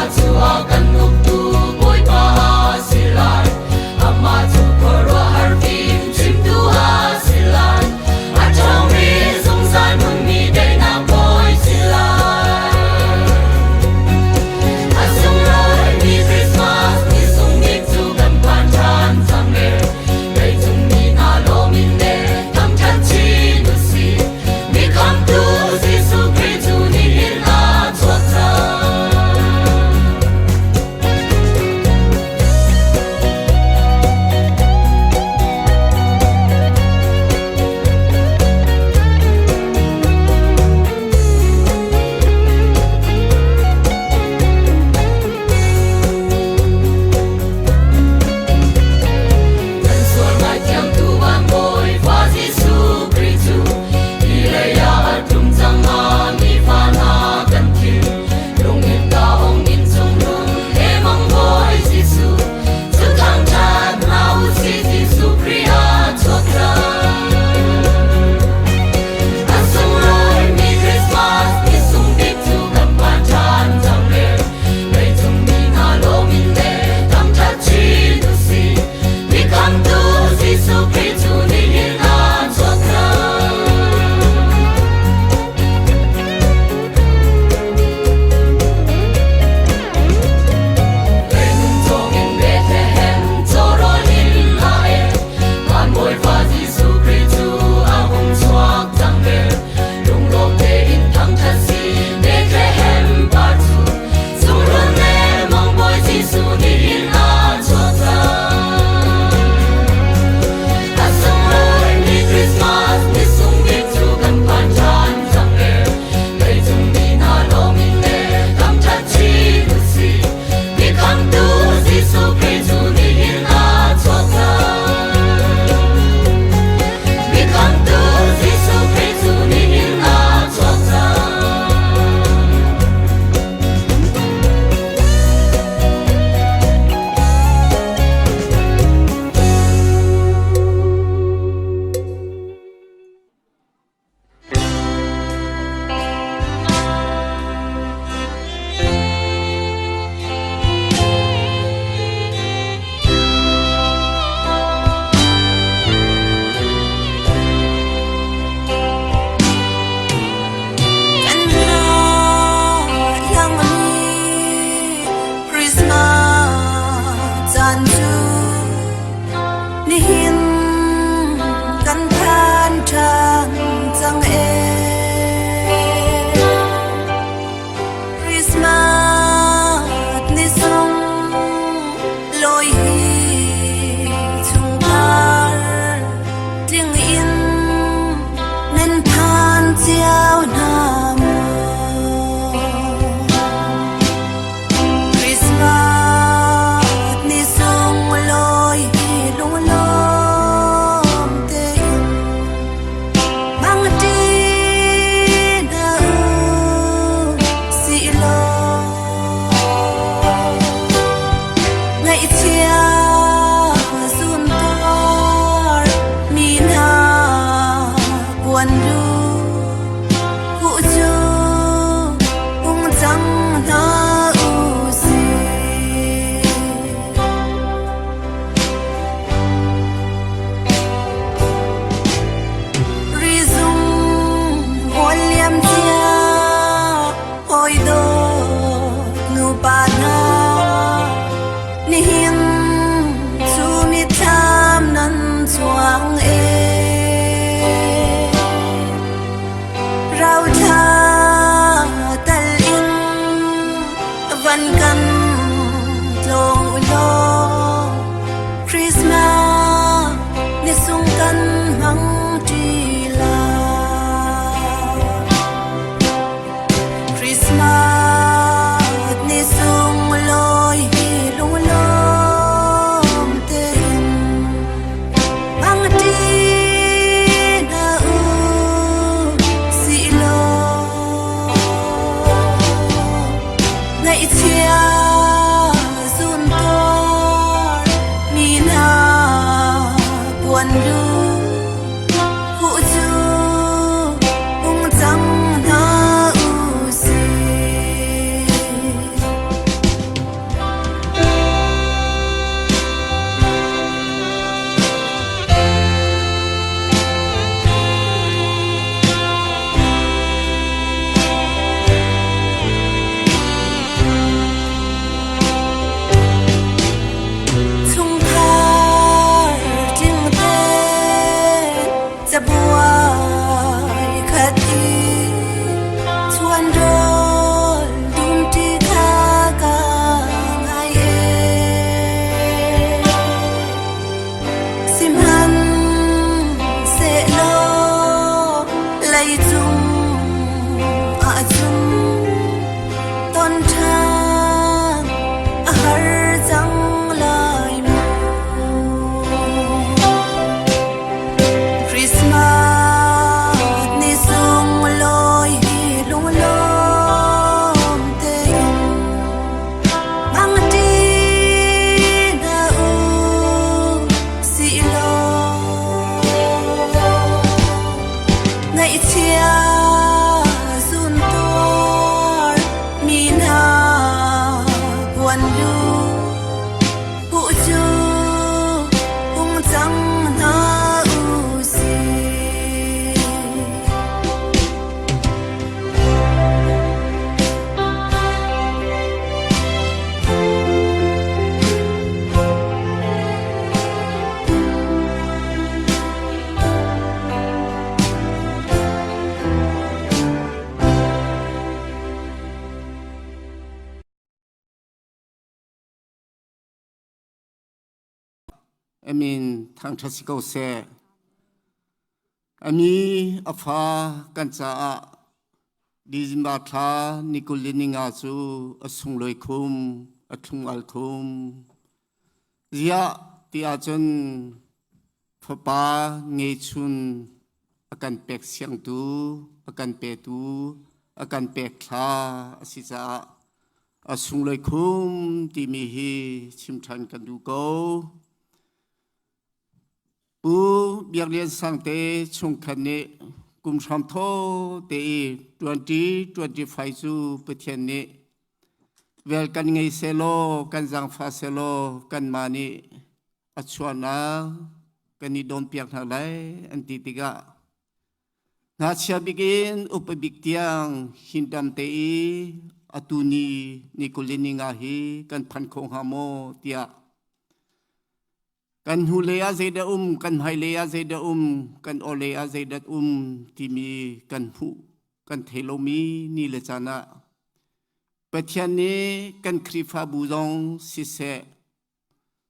Amah cu a kan uktu Bawipa a si lai. Amah cu khuaruahhar fim chimtu a si lai. A ṭhawngmi zungzal hmunmi daihnak bawi si lai. A sunglawimi Christmas ni sung bik cu kan phan ṭhan cang e. Leicung mi hna lawm in le thangṭhat chin u sih. Mi khamhtu Jesuh Khrih cu nihin a chuak cang. Kan sual ngaithiamtu van Bawipa Jesuh Khrih cu hi lei ah a tlung cang a mi fa hna kan thil lungin ka ong in cung lung he mang Bawi Jesuh cu thangṭhat hna u sih Jesuh Khrih a chuak cang. A sunglawimi Christmas ni sung bik cu kan phan ṭhan cang le leicung mi hna lawm in le thangṭhat chin u sih. Mi khamhtu Jesuh Khrih cu nihin a chuak cang. Leilung cawngin Bethlehem cawrawl in a el. Van Bawipa Jesuh Khrih cu a hung chuak cang ve. Lunglawm tein thangṭhat si Bethlehem par cu. Sungrun le mangbawi Jesuh nihin a chuak cang. A sunglawimi Christmas ni sung bik cu kan phan ṭhan cang e. Leicung mi hna lawm in le thangṭhat chin u sih. Mi khamhtu Jesuh Khrih cu nihin a chuak cang. Mi khamhtu Jesuh Khrih cu nihin a chuak cang. Kan langmi Christmas caan cu nihin kan phan ṭhan cang ee. Christmas ni sung lawi hi chungkhar tling in nan phan cio hna maw? Christmas ni sunglawi hi lunglawm tein hmangṭi hna u sihlaw ngaihchia zuntar mi hna puan lu huh cu hung cang hna u sih. Rizung hawl liam cia hawi dawt nupa hna nihin cu mitthlam nan cuang ee. Rauthla tal in van kan tlawng u law Christmas ni sung kan hmang ṭi lai. Christmas ni sunglawi hi lunglawm tein hmangṭi hna u sihlaw ngaihchia zuntor Van lu huh cu hung cang hna u sih. A min thangṭhat si ko seh. A mi a fa kan caah December thla ni 20 le ni nga cu a sunglawi khum, a thlung-al khum. Ziah ti ahcun Fapa ngeichun a kan pek siangtu, a kan petu, a kan pek thla a si caah a sunglawi khum timi hi chim ṭhan kan duh ko. Pu Biak Lian Sang te chungkhat nih kum hram thaw te i 2025 cu Pathian nih vel kan ngei selaw, kan zaangfah selaw kanmah nih a chuahnak kan i dawnpiak hna lai an ti tikah ngakchia bik in upa bik tiang hindam te i atu ni ni 20 le ni nga hi kan phan kho hnga maw tiah kan hnu lei ah zeidah um, kan hmai lei ah zeidah um, kan aw lei ah zeidah um timi kan hmuh kan thei lomi ni le caan ah Pathian nih kan Khrihfabu zong siseh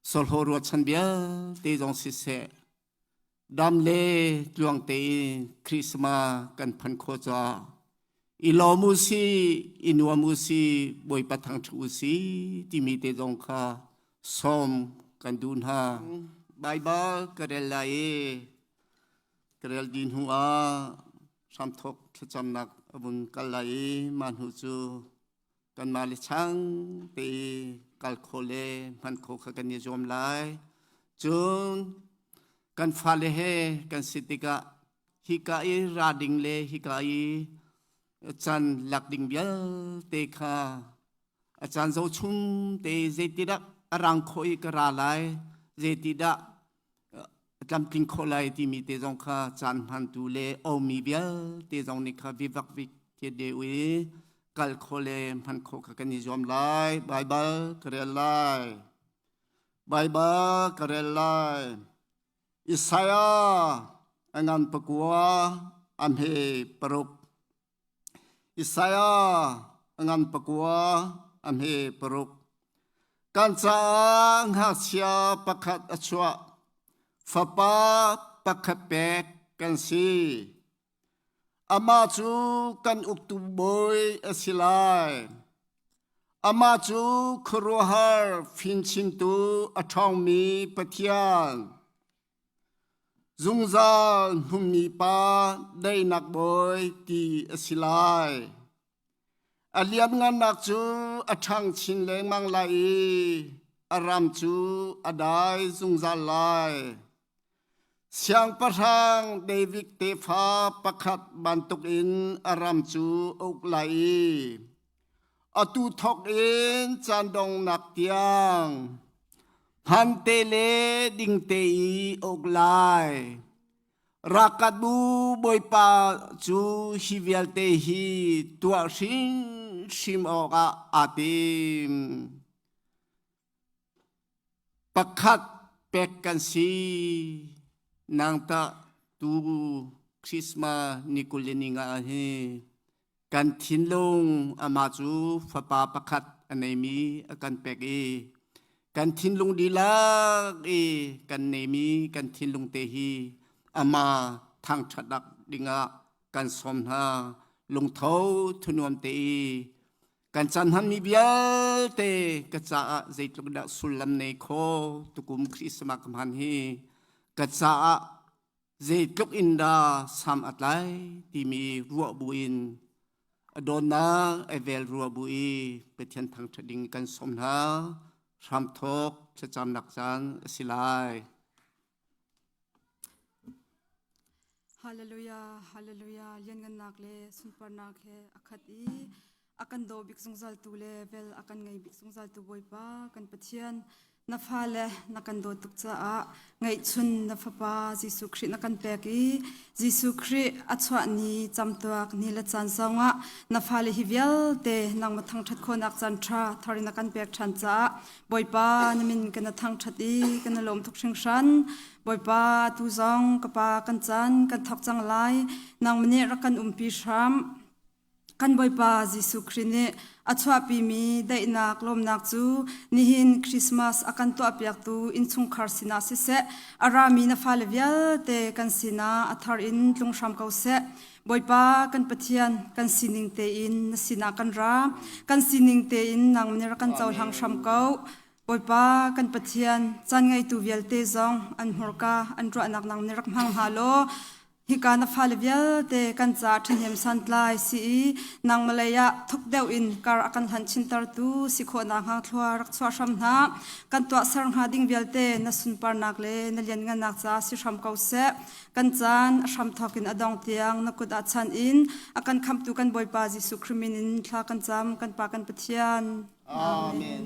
Solhaw ruahchan vialte zong siseh, dam le tluang tein Christmas kan phan khawh caah i lawm u si, i nuam u si, Bawipa thangṭhat u si timi te zong kha sawm kan duh hna. Baibal ka rel lai i ka rel dih hnu ah hramthawk thlacamnak a vun kal lai i mah hnu cu Kanmah le chang te i kal khawh le hman khawh kha kan i zuam lai. Cun kan fale he kan si tikah hika i ra ding le hika i caan lak ding vialte kha a caan zo chung te zeitidah a rang khawh i ka ra lai, zeitidah a tlamtling khawh lai timi te zong kha caan hmantu le omi vialte zong nih kha vivak vik te deu i kal khawh le hman khawh kha kan i zuam lai. Baibal ka rel lai. Baibal ka rel lai. Isaiah a ngan pakua a hme paruk. Isaiah a ngan pakua a hme paruk. Kan caah ngakchia pakhat a chuah, fapa pakhat pek kan si. Amah cu kan uktu bawi a si lai. Amah cu khuaruahhar fimchimtu a ṭhawngmi Pathian. Zungzal hnummi pa daihnak bawi ti a si lai. A lianngannak cu a ṭhang chin lengmang lai i a ram cu a dai zungzal lai. Siangpahrang David tefa pakhat bantukin a ram cu a uk lai i atu thawk in caan donghnak tiang hmante le dingte i a uk lai. Ralkapbu Bawipa cu hi vialte hi tuah hrimhrim awkah aa tim. Pakhat pek kan si. Nang tah tu Christmas ni 20 le ni nga hi kan thinlung amah cu fapa pakhat a neimi a kan pek i kan thinlung dihlak i kan neimi kan thinlung te hi amah thangṭhatnak dingah kan sawm hna. Lungtho thunuam te i kan caan hmanmi vialte ka caah zeitluk dah sullam nei kho tukum Christmas ka hman hi ka caah zeitluk in dah sam a tlai timi ruah buin a dawtnak a vel ruah bu i Pathian thangṭhat ding kan sawm hna. Hramthawk thlacamnak caan a si lai. Hallelujah, hallelujah, lianngannak le sunparnak he a khat i A kan daw bik zungzal tu le vel a kan ngei bik zungzal tu Bawipa kan Pathian na fale na kan dawt tuk caah ngeihchun na fapa Jesuh Khrih na kan pek i Jesuh Khrih a chuah ni camtuak ni le caan zongah na fale hi vialte nangmah thangṭhat khawhnak caan ṭha thar in na kan pek ṭhan caah Bawipa na min kan na thangṭhat i kan na lawm tuk hringhran. Bawipa tu zong ka pa kan caan kan thawk cang lai nangmah nih rak kan umpi hram. Kan Bawipa Jesuh Khrih nih a chuahpimi daihnak lawmnak cu nihin Christmas a kan tuahpiaktu innchungkhar sinah siseh, a rami na fale vialte kan sinah a thar in tlung hram ko seh. Bawipa kan Pathian, kan sining tein na sinah kan ra. Kan sining tein nang nih rak kan cohlang hram ko. Bawipa kan Pathian, caan ngeitu vialte zong an hmurka an ruahnak nang nih rak hmang hna law, Hika na fale vialte kan ca ṭhahnem santlai si i nangmah lei ah thuk deuh in kar a kan hlan chintertu si khawhnak hnga thlua rak chuah hram hna. Kan tuahser hnga ding vialte na sunparnak le na lianngannak ca si hram ko seh. Kan caan a hramthawk in a dong tiang na kut ah chan in a kan khamhtu kan Bawipa Jesuh Khrih min in thla kan cam, kan Pa kan Pathian. Amen.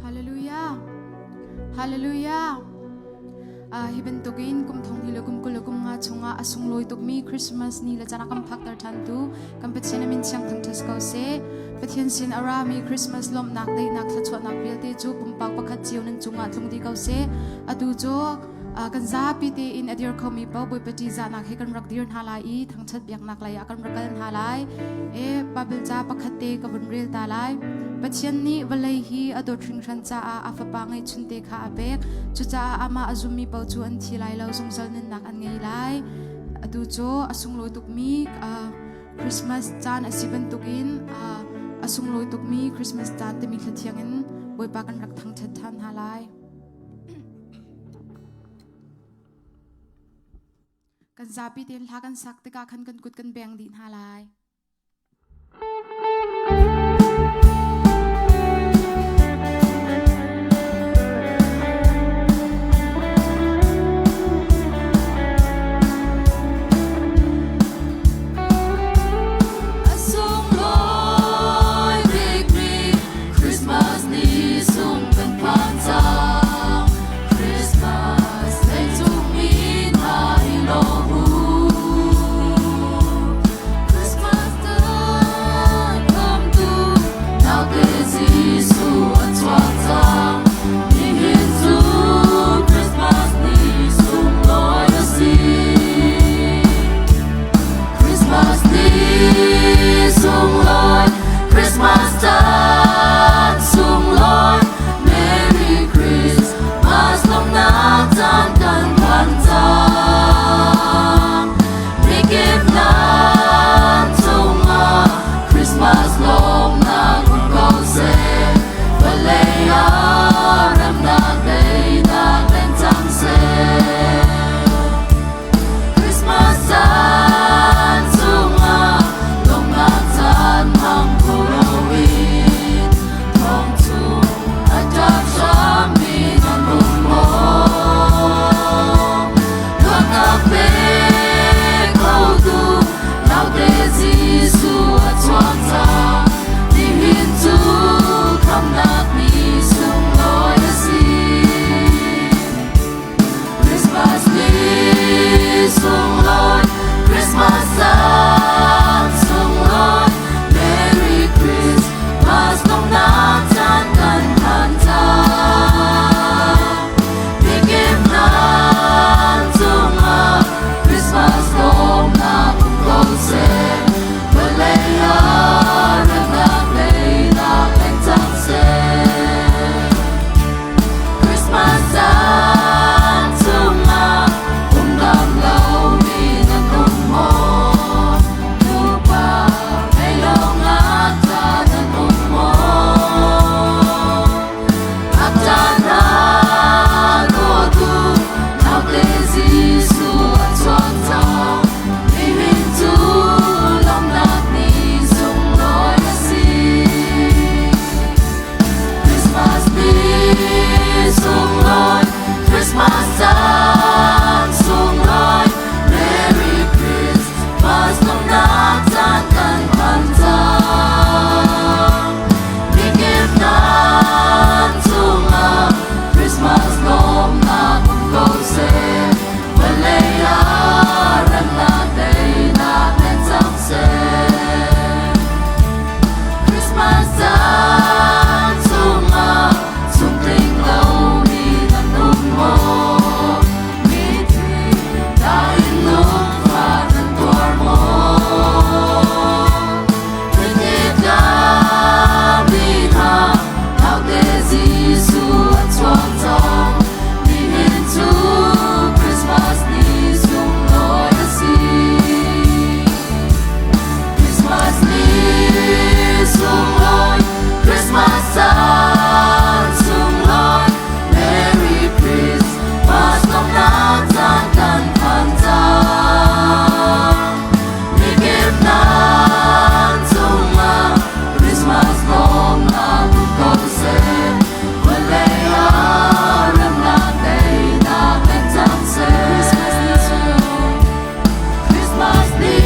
Hallelujah. Hallelujah. Hi bantukin kum thong hi le kum 20 le kum nga chungah a sunglawi tukmi Christmas ni le caan a kan phakter ṭhantu kan Pathian a min thiang thangṭhat ko seh. Pathian sin a rami Christmas lawmhnak daihnak thluachuahnak vialte cu pumpak pakhat cio nan cungah tlung dih ko seh. Atu cu kan zapi tein a dir khomi paoh Bawipa ṭihzahnak he kan rak dir hna lai i thangṭhat biaknak lei ah kan rak kal hna lai. E Baibal ca pakhat te ka vun rel ta lai. Pathian nih vawlei hi a dawt hringhran caah a fapa ngeihchunte kha a pek. Cucaah amah a zummi paoh cu an thi lai lo, zungzal nunnak an ngei lai. Atu cu a sunglawi tukmi Christmas caan a si bantukin a sunglawi tukmi Christmas caan timi thla thiang in Bawipa kan rak thangṭhat ṭhan hna lai. Kan zapi tein hla kan sak tikah khan kan kut kan beng dih hna lai. A sunglawi bikmi Christmas ni sung kan phan cang. Christmas leicung mi hna i lawm u. Christmas. Christmas caan chungah chungtling lomi nan um maw? Mithi ta in lungfah nan tuar maw? Mithi tlami hna naute Jesuh a chuak cang. Nihin cu Christmas ni sunglawi a si. Christmas ni sunglawi, Christmas caan sunglawi, Merry Christmas lawmhnak caan kan phan cang. Mikip nan cungah Christmas lawmhnak um ko seh. Vawlei ah remnak teinak leng cang seh. Christmas ni sunglawi. Christmas ni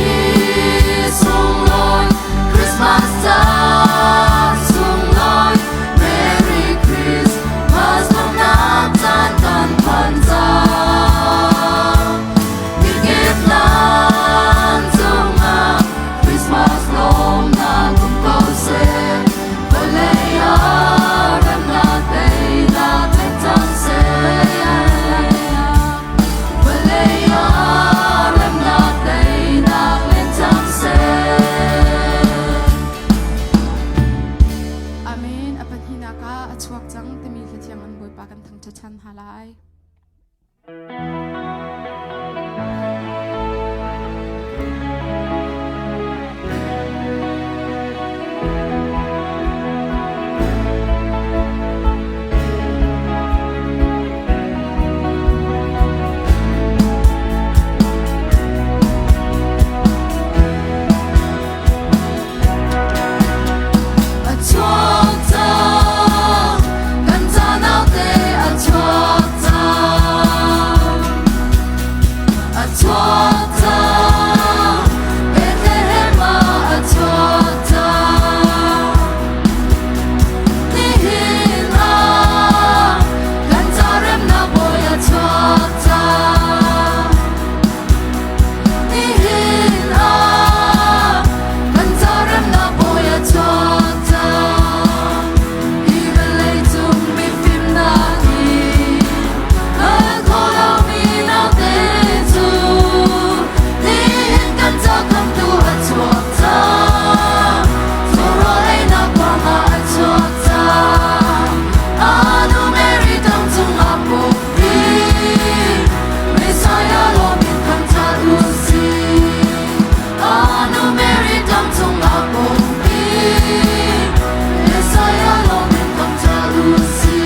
sunglawi, Christmas caan sunglawi, Merry Christmas lawmhnak caan kan phan cang. Mikip nan cungah Christmas lawmhnak um ko seh. Vawlei ah remnak teinak leng cang seh. Vawlei ah remnak teinak leng cang seh. Amen. A pahnihnak ah a chuak cang timi hlathiang an Bawipa kan thangṭhat ṭhan hna lai. A chuak cang, kan ca naute a chuak cang. A chuak cang, Bethlehem ah a chuak cang. Nihin ah kan ca remnak bawi a chuak cang. Nihin ah kan ca remnak bawi a chuak cang. Hi vawlei cung mifimnak nih hngal kho lomi naute cu nihin kan ca khamtu a chuak cang. Cawrawl einak kuangah a chuak cang. Anu Mary tang cungah pawpi Messiah lawm in thangṭhat u sih. Anu Mary tang cungah pawpi Messiah lawm in thangṭhat u sih.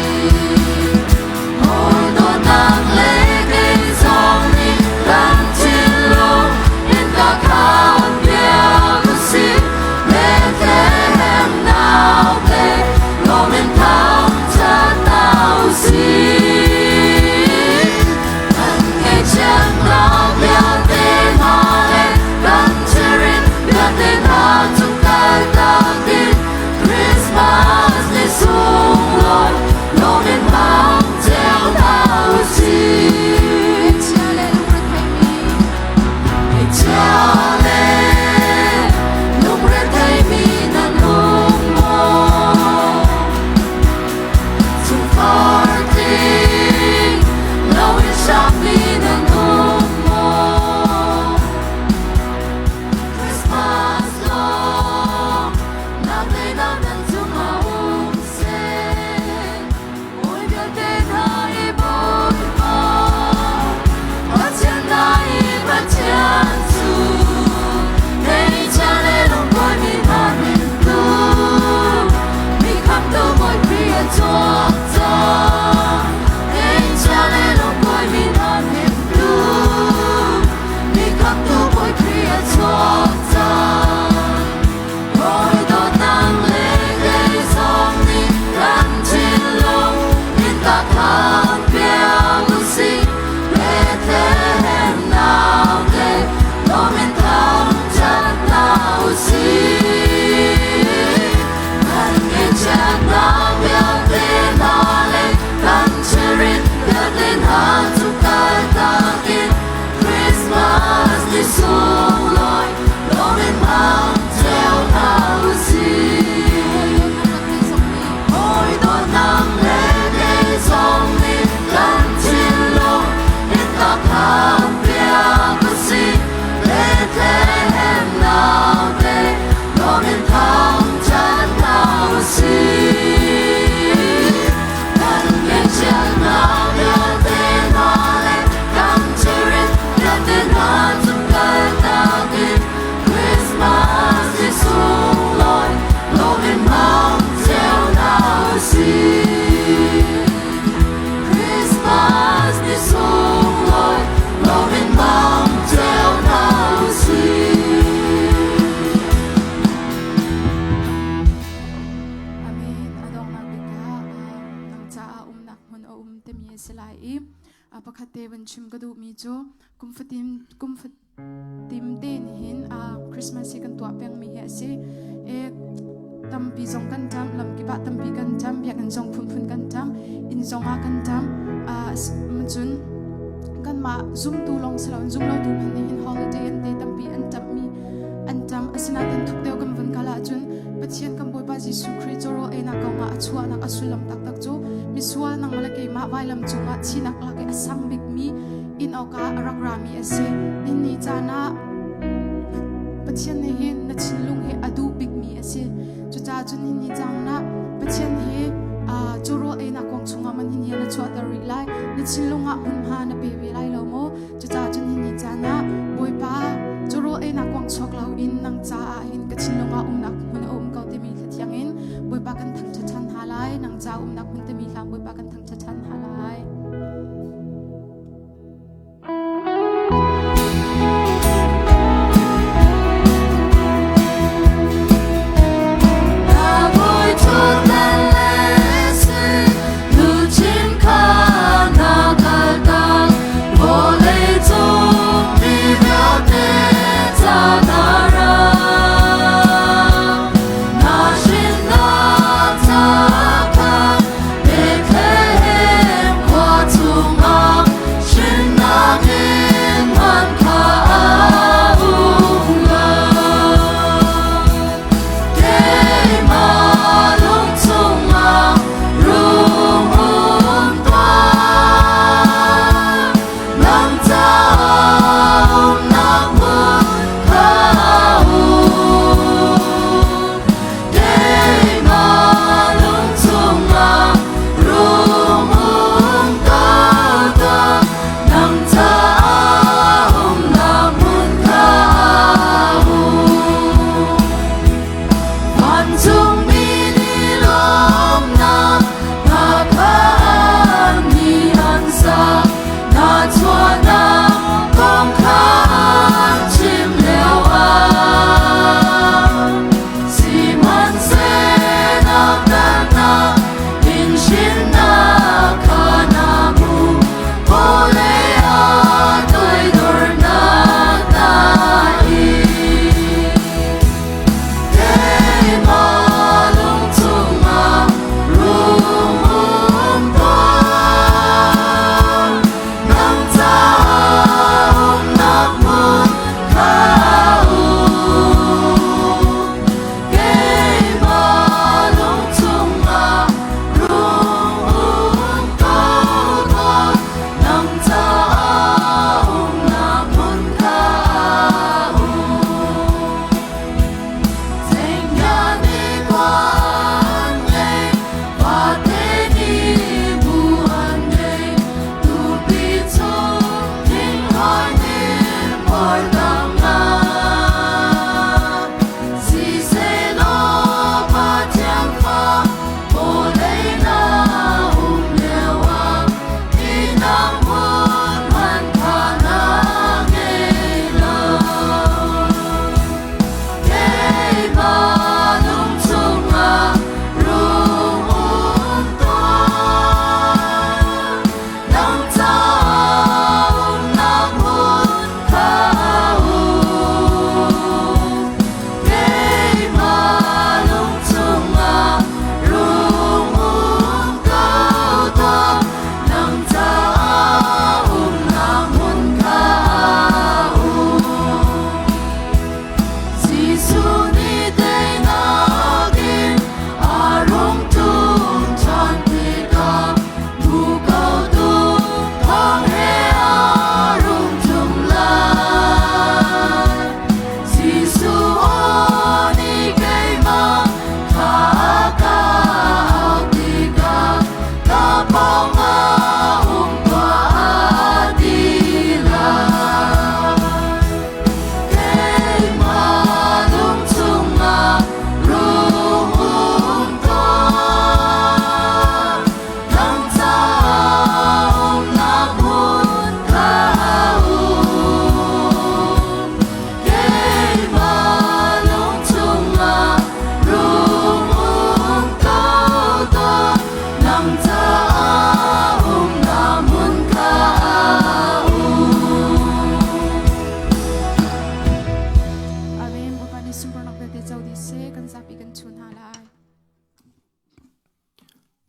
Hawi dawtnak le kei zong nih kan thinlung innka khaan piak u sih. Bethlehem naute lawm in thangṭhat hna u sih. Kan ngaihchiatnak vialte hna le kan thilrit vialte hna cu kaltak in Christmas ni sunglawi lawm in hmang cio hna u sih. Ngaihchia le lungretheimi Ngaihchia le lungretheimi nan um maw? Chungkhar tling loin hrammi nan um maw? Christmas lawmhnak teinak nan cungah um seh. Bawi vialte hna i Bawipa, Pathian hna i Pathian cu, ngaihchia le lungkuaimi hna hnemtu, mi khamtu Bawi Khrih a chuak cang. Ngaihchia le lungkuaimi hna hnemtu, mi khamtu Bawi Khrih a chuak cang. Hawi dawtnak le hmun a um timi a si lai i pakhat te van chim ka duhmi cu kum fatin kum fatin te hin Christmas hi kan tuah pengmi hi a si. E tampi zong kan ṭam, lamkip ah tampi kan ṭam, biakinn zong phunphun kan ṭam, inn zong ah kan ṭam. Cun kanmah zumtu lawng si loin zumlotu hmanh nih hin holiday an te tampi an ṭammi an ṭam. Asinain thuk deuh kan vun kal ahcun Pathian kan Bawipa Jesuh Khrih cu rawl einak kongah a chuahnak a sullam taktak cu misual nangmah le keimah vailam cungah thihnak lak i a sang bikmi inn awkah a rak rami a si. Nihin caan ah Pathian nih hin na thinlung hi a duh bikmi a si. Cucaah cun nihin caan ah Pathian hi cu rawl einak kong chungah man hin na chuahter rih lai. Na thinlung ah hmunhma na pe ve lai lo maw? Cucaah cun nihin caan ah Bawipa cu rawl einak kong chuak loin nang caah hin ka thinlung ah umnak hmun a um ko timi thlathiang in Bawipa kan thangṭhat ṭhan hna lai. Nang ca umnak hmun timi hlang Bawipa kan thangṭhat ṭhan hna lai.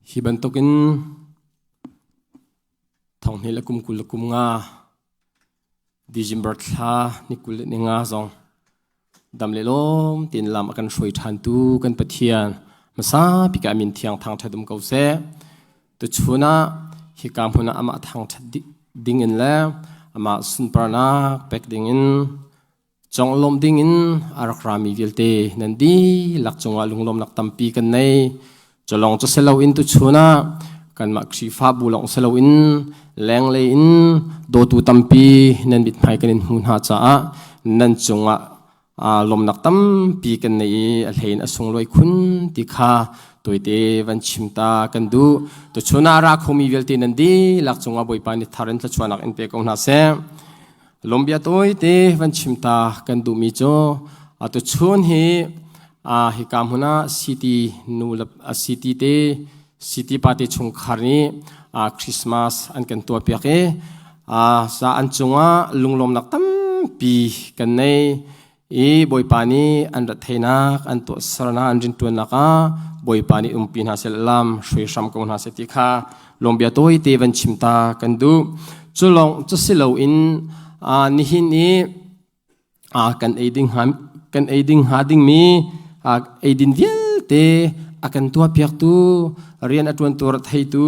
Hi bantukin thonghnih le kum 20 le kum nga December thla ni 20 le ni nga zong dam le lawm tein lam a kan hruai ṭhan tu kan Pathian hmasa bik ah min thiang thangṭhat um ko seh. Tuchun ah hika hmun ah amah thangṭhat ding in le amah sunparnak pek ding in Conglawmh dingin a rak rami vialte nan dihlak cungah lunglawmnak tampi kan nei. Culong cu si loin tuchun ah kanmah Khrihfabu lawng si loin lenglei in dawtu tampi nan mithmai kan in hmu hna caah nan cungah lawmnak tampi kan nei i a hlei in a sunglawi khun ti kha tawite van chim ta kan duh. Tuchun ah a ra khomi vialte nan dihlak cungah Bawipa nih thar in thluachuahnak in pe ko hna seh. Lawmbia tawite van chim ta kan duhmi cu atuchun hi hika hmun ah city nu le city te city party chungkhar nih Christmas an kan tuahpiak i sa an cungah lunglawmnak tampi kan nei i Bawipa nih an rat theinak an tuahsernak an rintuannak ah Bawipa nih umpi hna seh lam hruai hram ko hna seh ti kha lawmbia tawite van chim ta kan duh. Cu lawng cu si loin nihin i kan ei ding hnga kan ei ding hnga dingmi eidin vialte a kan tuahpiaktu rian a ṭuantu rat theitu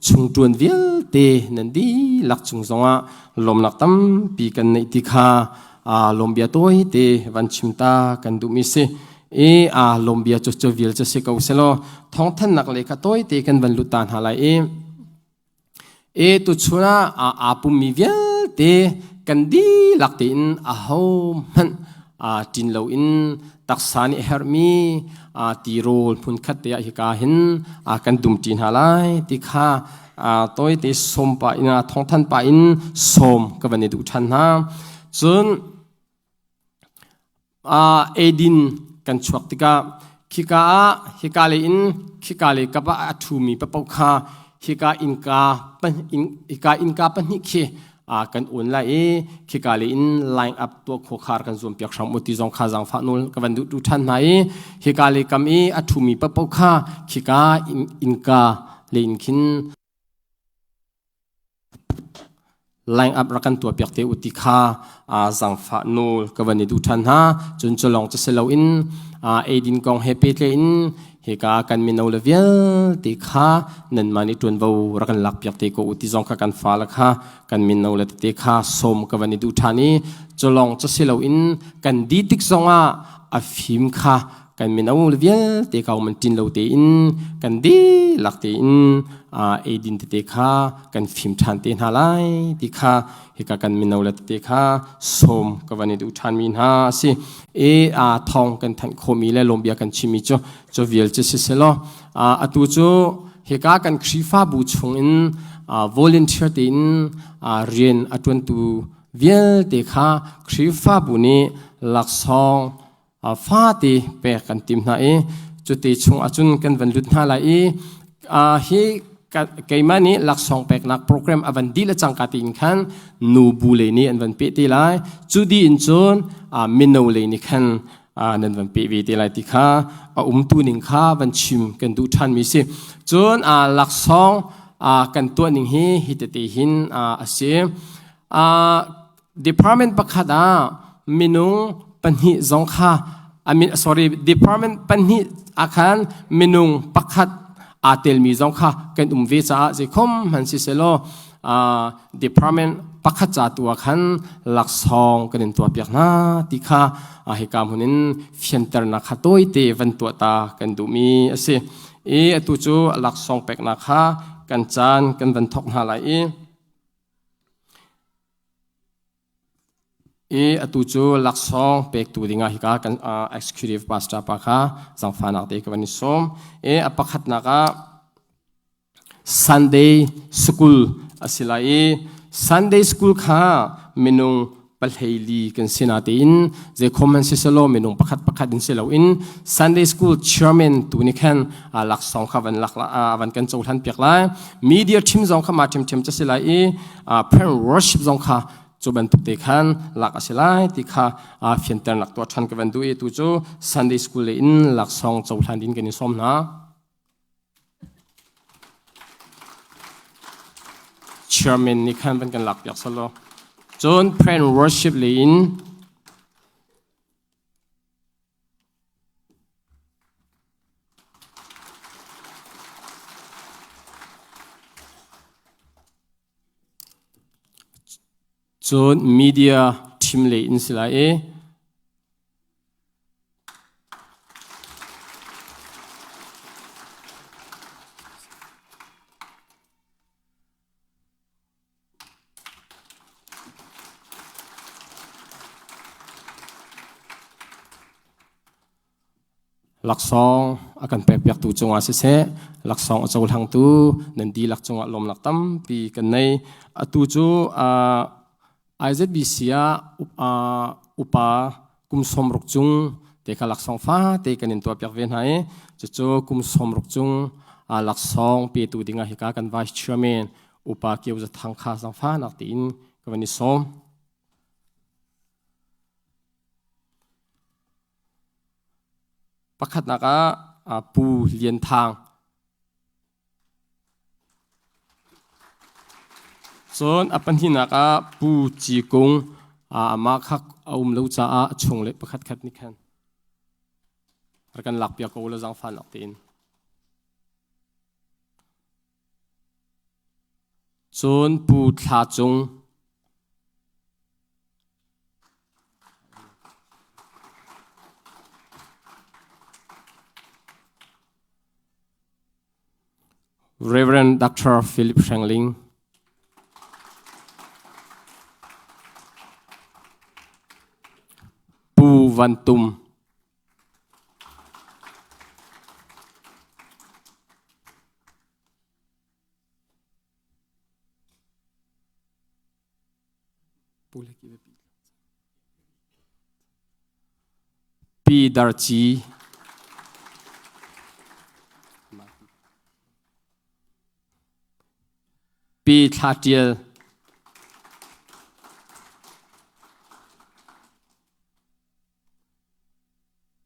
chungṭuan vialte nan dihlak cung zongah lawmnak tampi kan neih ti kha lawmbia tawite van chim ta kan duhmi si i lawmbia cu cu vial cu si ko selaw thawngthannak le kha tawite kan van lut ta hna lai i e tuchun ah aa pummi vialte kan dihlak tein aho hmanh ṭin loin taksa nih herhmi tirawl hmunkhat te ah hika hin kan dumṭi hna lai ti kha tawite sawm pah in thawngthan pah in sawm ka van i duh ṭhan hna. Cun eidin kan chuak tikah khika ah hika lei in khika lei kap ah a ṭhumi paoh kha hika innka hika innka pahnih khi kan un lai i khika lei in line up tuah khawh khar kan zuam piak hram u ti zong kha zaangfah nawl ka van duh tu ṭhan hna i hika lei kam i a ṭhumi paoh kha khika innka lei in khin line up rak kan tuah piak te u ti kha zaangfah nawl ka van i duh ṭhan hna. Cun cu lawng cu si loin eidin kong he pehtlai in hika kan mino le vialte kha nanmah nih ṭuanvo rak kan lak piak te ko u ti zong kha kan fale kha kan mino le tete kha sawm ka van i duh ṭhan i cu lawng cu si loin kan di tik zongah a fim kha kan mino vialte ka man ṭin lo tein kan dihlak tein eidin tete kha kan fim ṭhan te hna lai ti kha hika kan mino le tete kha sawm ka van i duh ṭhanmi hna a si. E a thawng kan thanh khawhmi le lawmbia kan chimmi cu cu vial cu si selaw atu cu hika kan Khrihfabu chungin volunteer tein rian a ṭuantu vialte kha Khrihfabu nih laksawng fate pek kan tim hna i cuti chung ahcun kan van lut hna lai i hi keimah nih laksawng peknak program a van dih le cangka tiin khan nu bu lei nih an van peh te lai. Cu dih in cun mino lei nih khan nan van peh ve te lai ti kha a umtu ning kha van chim kan duh ṭhan mi si. Cun laksawng kan tuah ning hi hi tete hin a si. Department pakhat ah minung pahnih zong kha, I mean, sorry, department pahnih ah khan minung pakhat aa telmi zong kha kan um ve caah zeikhom hman si selaw department pakhat ca tu ah khan laksawng kan in tuahpiak hna ti kha hika hmun in fianternak kha tawite van tuah ta kan duhmi a si. I atu cu laksawng peknak kha kan caan kan van thok hna lai i I atu cu laksawng pektu dingah hika kan executive pastor pa kha zangfahnak te ka van i sawm. I a pakhatnak ah Sunday school a si lai i Sunday school kha minung pahleili kan si natein zeikhom han si selaw minung pakhat pakhat in si loin Sunday school chairman tu nih khan laksawng kha van lak van kan cohlan piak lai. Media team zong kha ma ṭhiamṭhiam ca si lai i parent worship zong kha cu bantuk te khan lak a si lai ti kha fianternak tuah ṭhan ka van duh i tu cu Sunday school le in laksawng cohlan din kan i sawm hna. chairman nih khan van kan lak piak salo. Cun prayer and worship le in Cun media team lei in si lai i Laksawng a kan pekpiaktu cungah siseh, laksawng a cohlangtu nan dihlak cungah lawmnak tampi kan nei. Atu cu IZBC ah upa kum 60 cung te kha laksawng fate kan in tuahpiak ve hna i cucu kum 60 cung laksawng petu dingah hika kan vice chairman upa Kio Za Thang kha zangfahnak tiin ka van i sawm. Pakhatnak ah Pu Lian Thang. Cun a pahnihnak ah Pu Ci Kung. Amah kha a um lo caah a chung le pakhat khat nih khan rak kan lakpiak ko la zaangfahnak tein. Cun Pu Thla Cung. Reverend Dr. Philip Hrengling. Pu Van Tum. Pi Dar Ci. Pi Thla Ṭial.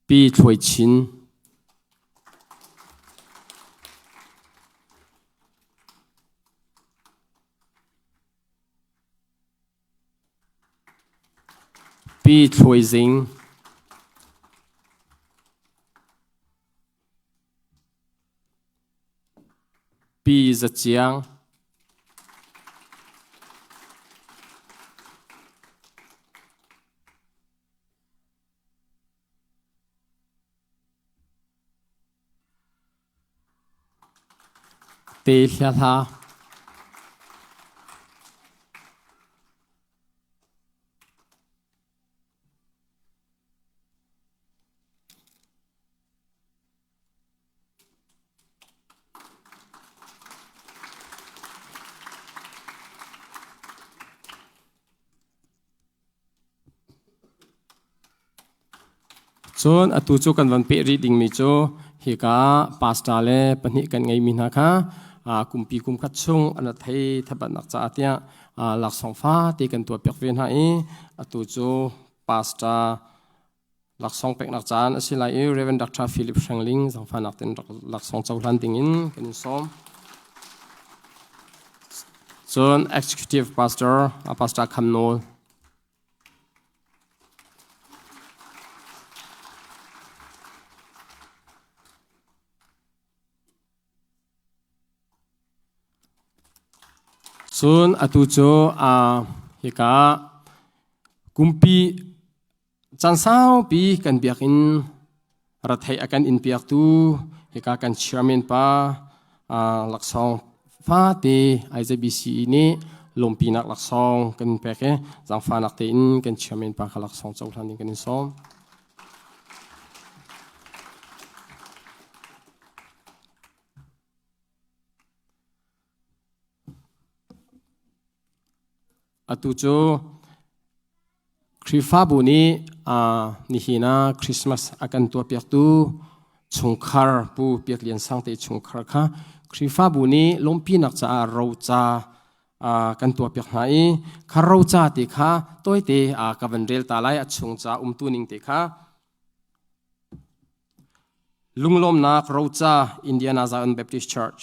Pi Thluai Chin. Pi Thluai Zing. Pi Za Ciang. Te hlia hla. Cun atu cu kan van peh rih dingmi cu hika pastor le pahnih kan ngeimi hna kha kumpi kum khat chung an thei thabatnak caah tiah laksawng fate kan tuahpiak ve hna i atu cu pastor laksawng peknak caan a si lai i Reverend Dr. Philip Hrengling zangfahnak ten laksawng cohlan dingin kan in sawm. Cun Executive Pastor Pastor Kham Nawl. Cun atu cu hika kumpi Caan saupi kan biakinn ratheih a kan inn piaktu hika kan chairman pa laksawng fate IJBC nih lawmpinak laksawng kan pek i zaangfahnak tein kan chairman pa kha laksawng cohlan ding kan in sawm. Atu cu Khrihfabu nih nihin ah Christmas a kan tuahpiaktu chungkhar Pu Piak Lian Sang te chungkhar kha Khrihfabu nih lawmhpinak caah roca kan tuahpiak hna i kha roca te kha tawite ka van rel ta lai a chung ca umtu ning te kha Lunglawmnak roca Indiana Zion Baptist Church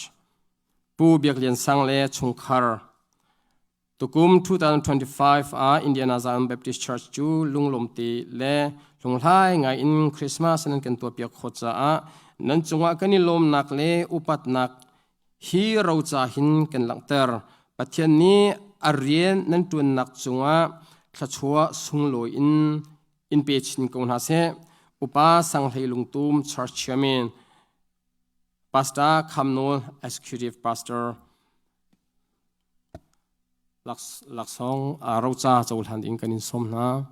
Pu Biak Lian Sang le chungkhar. Tukum 2025 ah Indiana Zion Baptist Church cu lunglawmte le hlunghlai ngai in Christmas nan kan tuahpiak khawh caah nan cungah kan i lawmnak le upatnak hi roca hin kan langhter. Pathian nih a rian nan ṭuannak cungah thluachuah sunglawi in in pe chin ko hna seh. Upa Sang Hlei Lungtum Church Chairman Pastor Kham Nawl Executive Pastor Laksawng roca cohlan ding kan in sawm hna.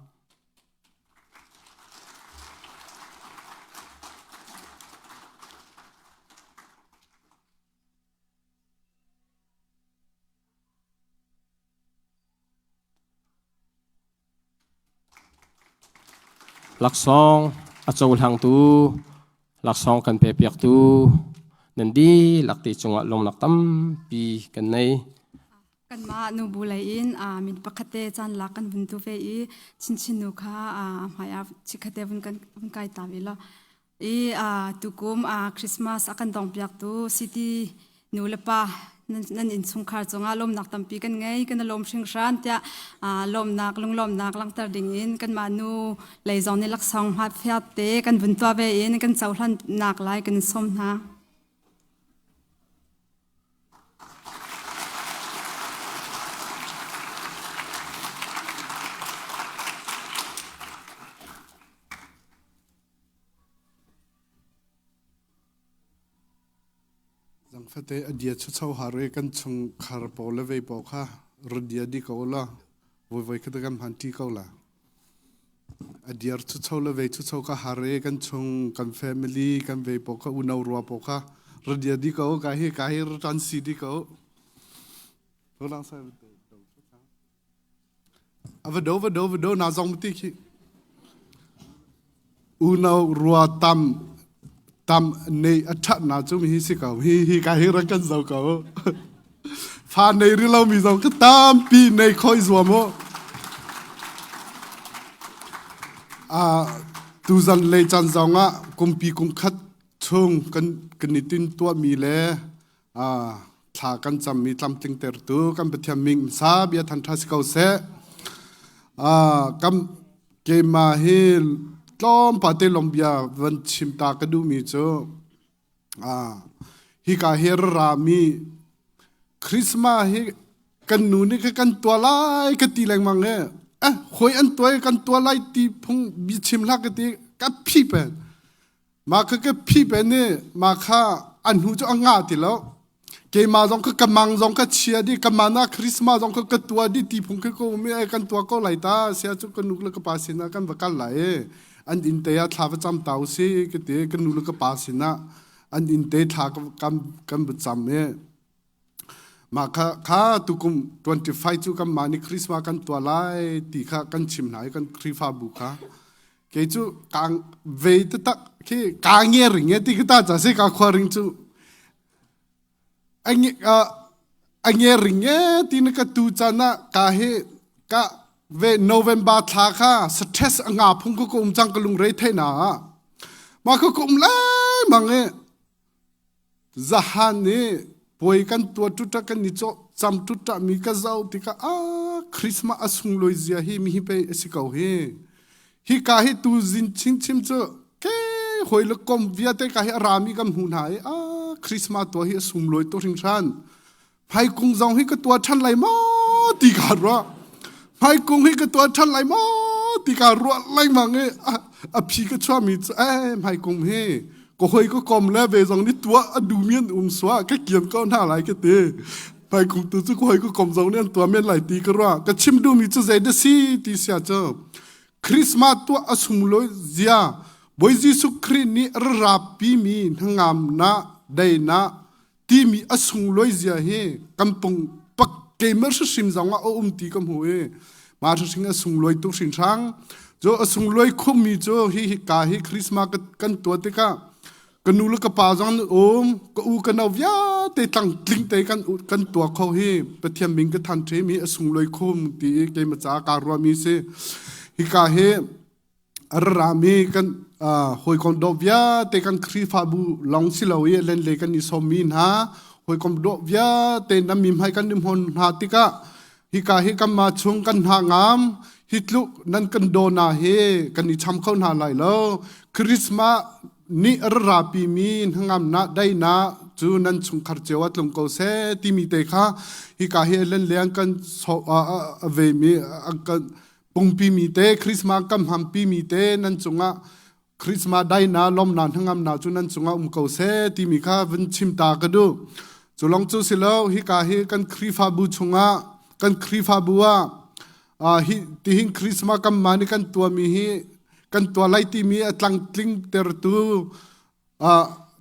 Laksawng a cohlangtu, laksawng kan pepiaktu nan dihlak te cungah lawmnak tampi kan nei. Kanmah nubu lei in min pakhat te caan lak kan vun tu ve i chinchin nu kha hmai ah chikkhat te vun kan vun kai ta ve law. I tukum Christmas a kan dongpiaktu city nu le pa nan innchungkhar cungah lawmnak tampi kan ngei kan i lawm hringhran tiah lawmnak lunglawmnak langhter dingin kanmah nu lei zong nih laksawng hmatfiat te kan vun tuah ve in kan cohlannak lai kan in sawm hna. Zangfate a dia chucho har i kan chungkhar pawl le vei pawl kha ra dia di ko la voi kha kan hman ṭi ko la. A diar chucho le vei chucho ka har i kan chung kan family kan vei pawl kha unau rua pawl kha ra dia di ko ka hi ka hi ra ṭan si di ko. Lang sai A va do va do va do na zong ti khi. Unau rua tam tam nei a ṭhat na cu mi hi si ko. Hi hi ka hi rak kan zo ko. Fa nei ri lo mi zong ka tampi nei khoi zuam o. A tuzan lei chan zong ah kumpi kum khat chung kan kan i tin tuah mi le Thla kan cammi tlamtlingtertu kan Pathian min sa bia than ṭha si ko seh. Kam keimah hi tlawmpal te lawng bia van chim ta ka duhmi cu hika hi rami Christmas hi kan nu nih kha kan tuah lai ka ti lengmang e. Eh, hoi an tuah kan tuah lai ti phung bi chim hlah ka ti ka phi pen. Mah kha ka phi pen i mah kha an hnu cu a ngah ti lo. Keimah zong kha ka mang zong kha chia dih, ka man ah Christmas zong kha ka tuah dih ti phung khi ka um i ai kan tuah ko lai ta sia cu ka nu le ka pa sinah kan va kal lai i an inn te ah thla va cam ta usih ka ti ka nu le ka pa sinah an inn te thla kan kan va cam i mah kha kha tukum 25 cu kan mah nih Christmas kan tuah lai ti kha kan chim hna i kan Khrihfabu kha Kei cu ka vei taktak khi ka nge ring e ti ka ta cha se ka khua ring cu a nge ring e ti na ka tu chan ah ka hi ka ve November thla kha stress a nga phung ko ko um cang ka lung rei thei na ma ko ko um lai mang e Zahan i puai kan tuah ṭuṭa kan i cawh cam ṭuṭa mi ka zoh tikah ah Christmas a sunglawi zia hi mi hi pei a si ko hi. Hika hi tu zin chingchim cu ke hoi le kom vialte ka hi a rami kan hmu hna i ah Christmas tuah hi a sunglawi tuk hringhran. Hmaikung zong hi ka tuah ṭhan lai maw ti ka ruah. Hmaikung hi ka tuah ṭhan lai maw ti ka ruah lengmang i a phi ka chuahmi cu eh hmaikung hi ka hoi ka kom le ve zong nih tuah a duhmi an um sua ka kian ko hna lai ka ti. Hmaikung tu cu ka hoi ka kom zong nih an tuah men lai ti ka ruah. Ka chim duhmi cu zei dah si ti sia cu Christmas tuah a sunglawi zia Bawi Jesuh Khrih nih a rapimi hnangamnak, daihnak, timi a sunglawi zia hi kan pung pak keimah hrim zong ah a um ti ka hmu i mah hring a sunglawi tuk hrinhrang cu a sunglawi khummi cu hi hi ka hi Christmas kan tuah tikah ka nu le ka pa zong an um ka u ka nau vialte tlang tling te kan kan tuah kho hi Pathian min ka than ṭhem hi a sunglawi khum ti i keimah ca kaa ruahmi si hika hi A rami kan hawikom dawh vialte kan Khrihfabu lawng si lo i lenhlei kan i sawmmi hna hawikom dawh vialte nan mi hmai kan i hmuan hna tikah Hika hi kanmah chung kan hna ngam hi tluk nan kan daw na hi kan i cham kho hna lai lo. Christmas ni a ra rapi mi hnangamnak daihnak cu nan chungkhar cio ah tlung ko seh timi te kha hika hi len leng kan so a ve mi kan pungpi mi te Christmas kan hmangpi mi te nan cungah Christmas daihnak lawmnak hnangamnak cu nan cungah um ko seh timi kha vun chim ta ka duh. Cu lawng cu si lo hika hi kan Khrihfabu chungah kan Khrihfabu ah hi tihin Christmas kan mah nih kan tuahmi hi kan tuah lai timi a tlangtling tertu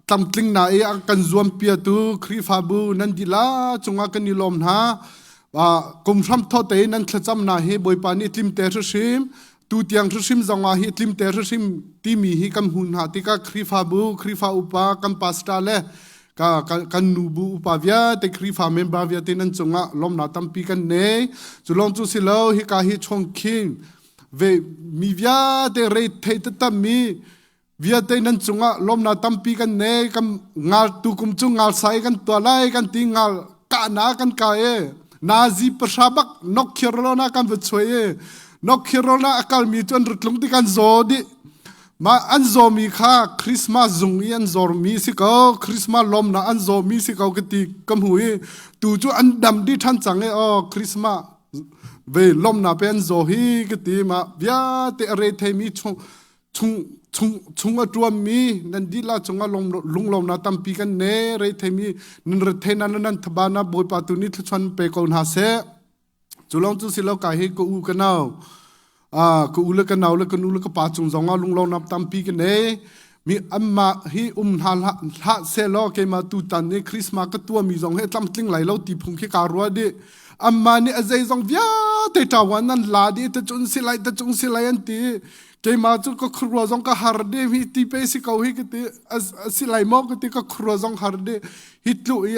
tlamtling na i a kan zuampiatu Khrihfabu nan dila cungah kan i lawm hna. Kum hram tho te nan thlacam na hi Bawipa nih tlimte hrim tu tiang hrim zongah hi tlimte hrim timi hi kan hmu hna tikah Khrihfabu Khrihfa upa kan pastor le ka kan nu bu upa vialte Khrihfa member vialte nan cungah lawmnak tampi kan nei. Cu lawng cu si lo hika hi chongkhing ve mi vialte rei thei tatam mi vialte nan cungah lawmnak tampi kan nei kan ngal tu kum cu ngal sai kan tua lai kan ti ngal kahna kan ka e nazi pasha bak nok khirona kan va choi e nok khirona akal mi chu an rutlung ti kan zo di ma an zo mi kha Christmas zung i an zor mi si ko Christmas lawmna an zo mi si ko ka ti ka hmu i tu chu an dam di than chang e o Christmas ve lawmna pe an zo hi ka ti ma viate a re thei mi chung chung chung chung a ṭuammi nan dihla cungah lunglawmnak tampi kan ne retheimi nan rethei na nan thaba na bawipa tu nih thluachuan pe ko hna seh cu lawng cu si lo ka hi ka u ka nau ka u le ka nau le ka nu le ka pa cung zongah lunglawmnak tampi ka nei mi amma hi um hna hlah seh law keimah tutan ni Christmas ka tuahmi zong hi tlamtling lai lo ti phung khi kaa ruah dih amma nih a zeizong vialte ṭawan nan la dih ta cun si lai ta cung si lai an ti keimah cu ka khuarua zong ka har de hi ti pe si ko hi ka ti a si lai maw ka ti ka khuarua zong har de hi tlu i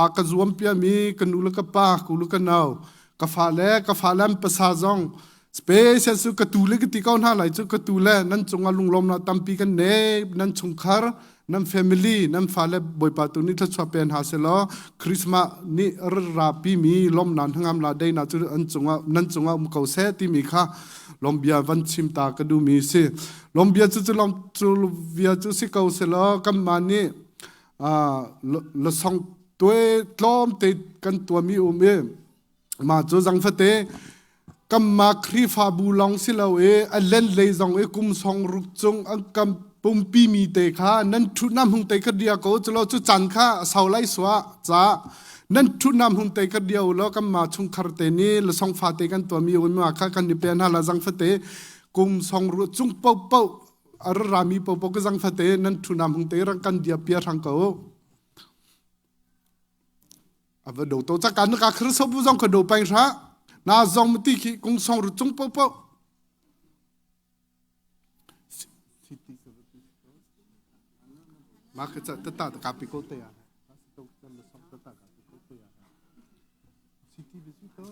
a ka zuam pia mi ka nu le ka pa ku le ka nau ka fa le ka fa le pasa zong special su ka tu le ka ti ko hna lai cu ka tu le nan cungah lunglawm na tampi kan ne nan chungkhar nan family nan fale bawipa tu nih thluachuah pe hna selaw Christmas ni rapi mi lom nan hngam la dei na cu an cungah nan cungah um ko seh timi kha lombia van chim ta ka du mi si lombia cu cu lom cu via cu si ko selaw kan ma nih la song tue tlawm te kan tua mi um i ma cu zang fate Kanmah Khrihfabu lawng si lo i a lenhlei zong i kum song ruk cung an kan pumpi mi te kha nan ṭhutnak hung te kha dia ko culo cu caan kha a sau lai sua ca nan ṭhutnak hung te kha dia u law kanmah chungkhar te nih lasong fate kan tuahmi um ma kha kan i pe hna la zang fate kum song ru cung paohpaoh a rami paohpaoh ka zang fate nan ṭhutnak hung te rang kan dia pia hrang ko A va do to caka na ka khir so bu zong ka do peng hra na zong ti khi kung song ru cung po po ma ka cha ta ta ka pi ko te ya City city city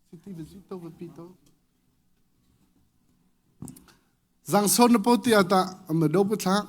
city city city Zangsawn na po tiah tah a do pa thlak.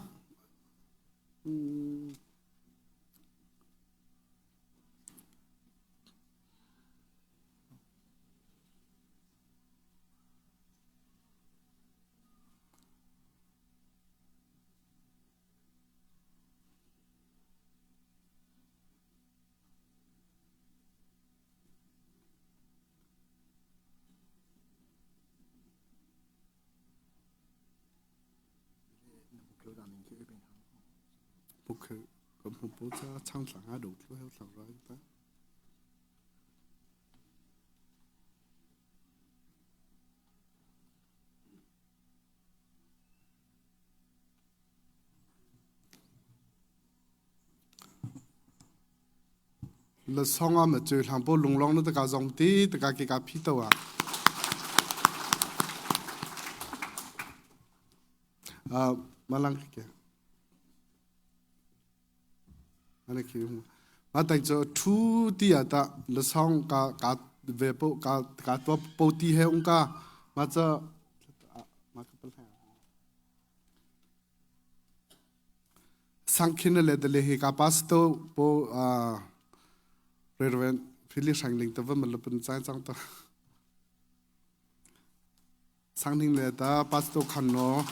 La song ah ma cu hlang po lunglong na taka zong ti taka ke ka phi to ah. Uh, malang ke. Ana ki ma tai cho thu ti ata la song ka ka ve po ka ka to po ti he ung ka ma cha ma ka pal. Sangkhin le dale hi ka pastor po Reverend Philip Hrangling te va malapun chang chang ta Sangning le ta pastor khan no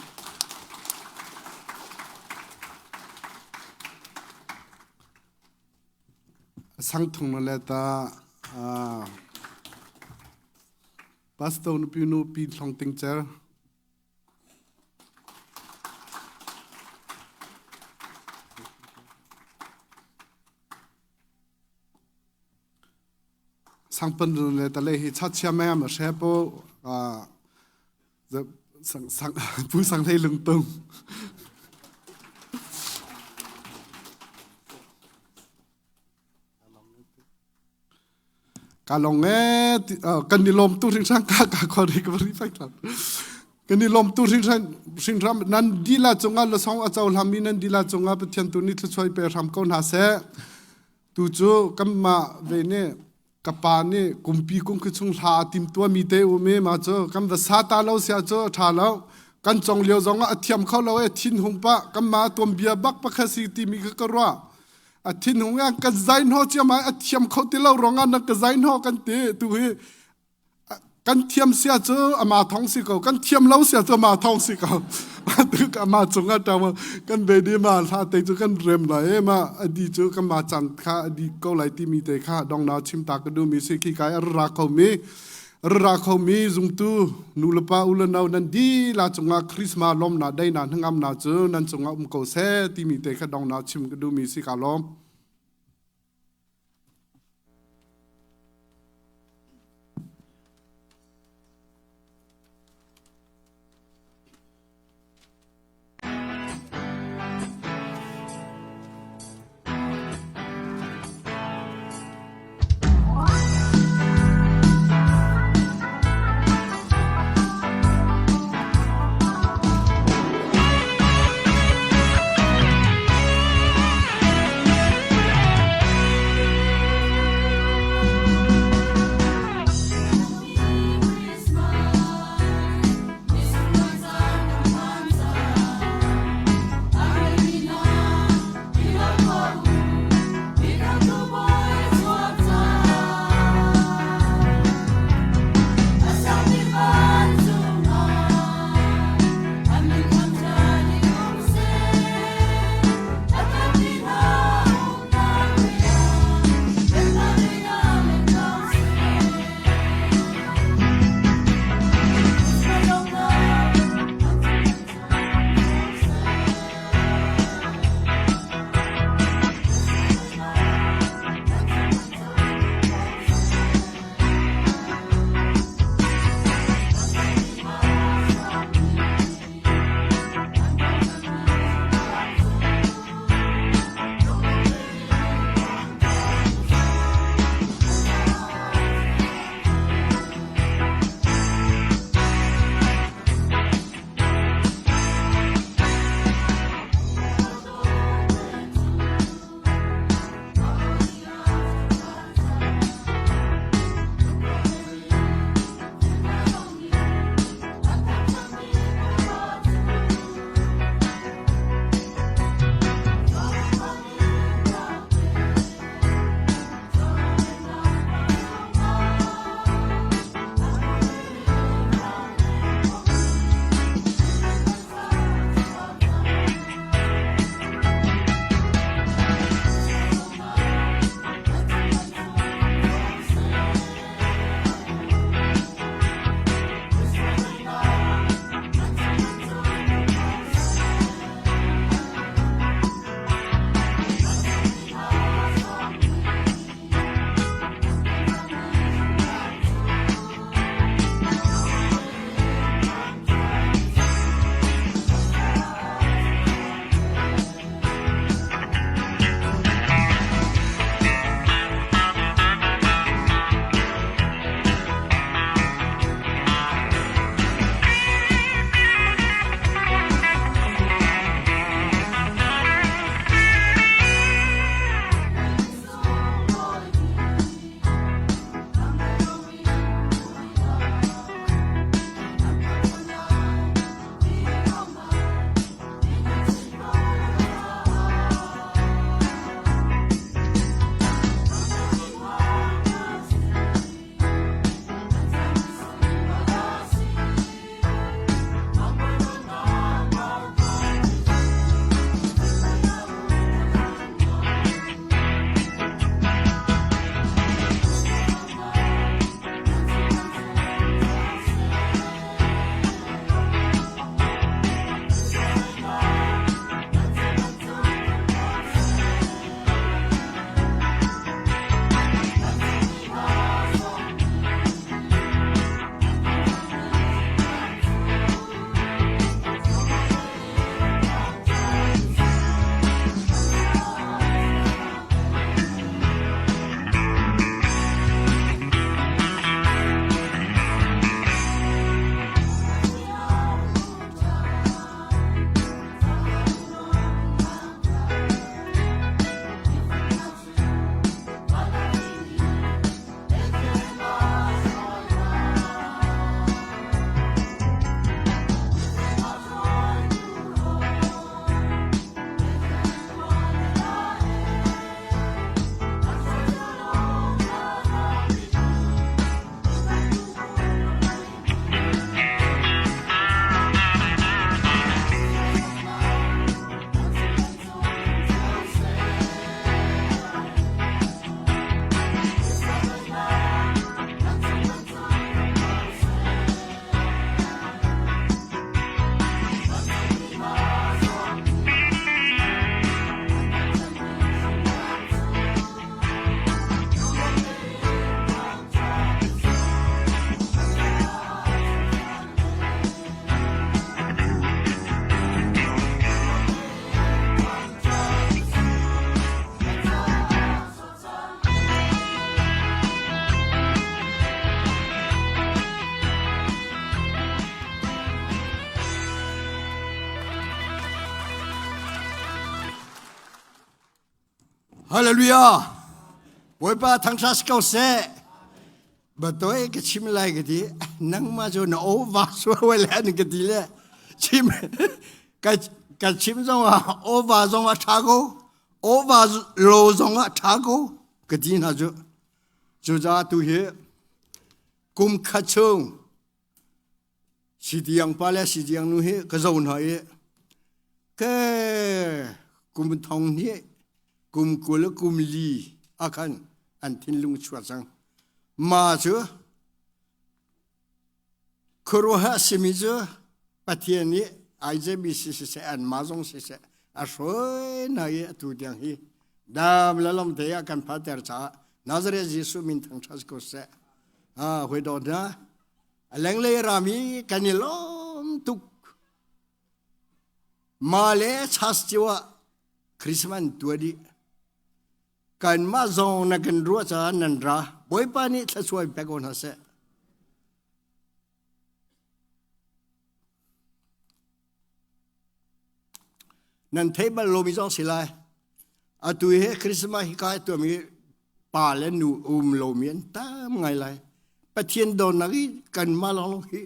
Sangthung le ta pastor nupi nu pi thlong ting cer Sangpan le tale hi chachia me ma she po sang sang pu sang thei lungtung. Ka long e kan ni lom tu hring sang ka ka kho ri ka ri fai tlan. Kan ni lom tu hring sang hring ram nan dila chunga la song a chau hlami nan dila chunga Pathian tu ni thluchuai pe ram ko hna se. Tu cu kanmah ve nih ka pa nih kumpi kum khi chung hla a tim tuami te um i ma cu kan va sa ta lo sia cu a ṭha lo. Kan cong lio zong ah a thiam kho lo e thin hung pah kanmah tuanbia bak pakhat si timi kha ka ruah. A thin hung ah kan zai hnaw ciam ai a thiam kho ti lo ruangah na ka zai hnaw kan ti tu hi kan thiam sia cu ama thong si ko kan thiam lo sia cu ama thong si ko tu ama cung ah ṭang kan be di ma hla te cu kan rem lai e ma adi cu kan ma chan kha adi ko lai timi te kha dong na chim ta ka du mi si khi kai ra kho mi ra kho mi zungtu nu le pa u le nau nan di la cungah Christmas lom na dai na hnangam na cu nan cungah um ko se timi te kha dong na chim ka du mi si ka lom. Hallelujah. Bawipa thangṭhat si ko seh. Batoi ka chim lai ka ti. Nangmah cu na ova sual le an ka ti le. Chim ka ka chim zong ah ova zong ah ṭha ko. Ova lo zong ah ṭha ko ka ti hna cu. Cucaah tu hi kum khat chung Sidiang pa le sidiang nu hi ka zo hna i ke kum thong hnih kum 20 kum li ah khan an thinlung chuak cang. Ma cu khuaruahhar a simi cu Pathian nih IJBC siseh anmah zong siseh a hruai hna i atu tiang hi dam le lom te ah kan phater caah Nazareth Jesuh min thangṭhat ko seh. Ah, hawi dawt hna, a lenglei rami kan i lawm tuk. Ma le chas cio ah Christmas tuah dih. Kanmah zong na kan ruah caah nan ra. Bawipa nih thluachuah in pe ko hna seh. Nan thei bal lomi zong si lai. Atu hi Christmas hi kai tuami pa le nu um lomi an tam ngai lai. Pathian dawtnak i kanmah lawng hi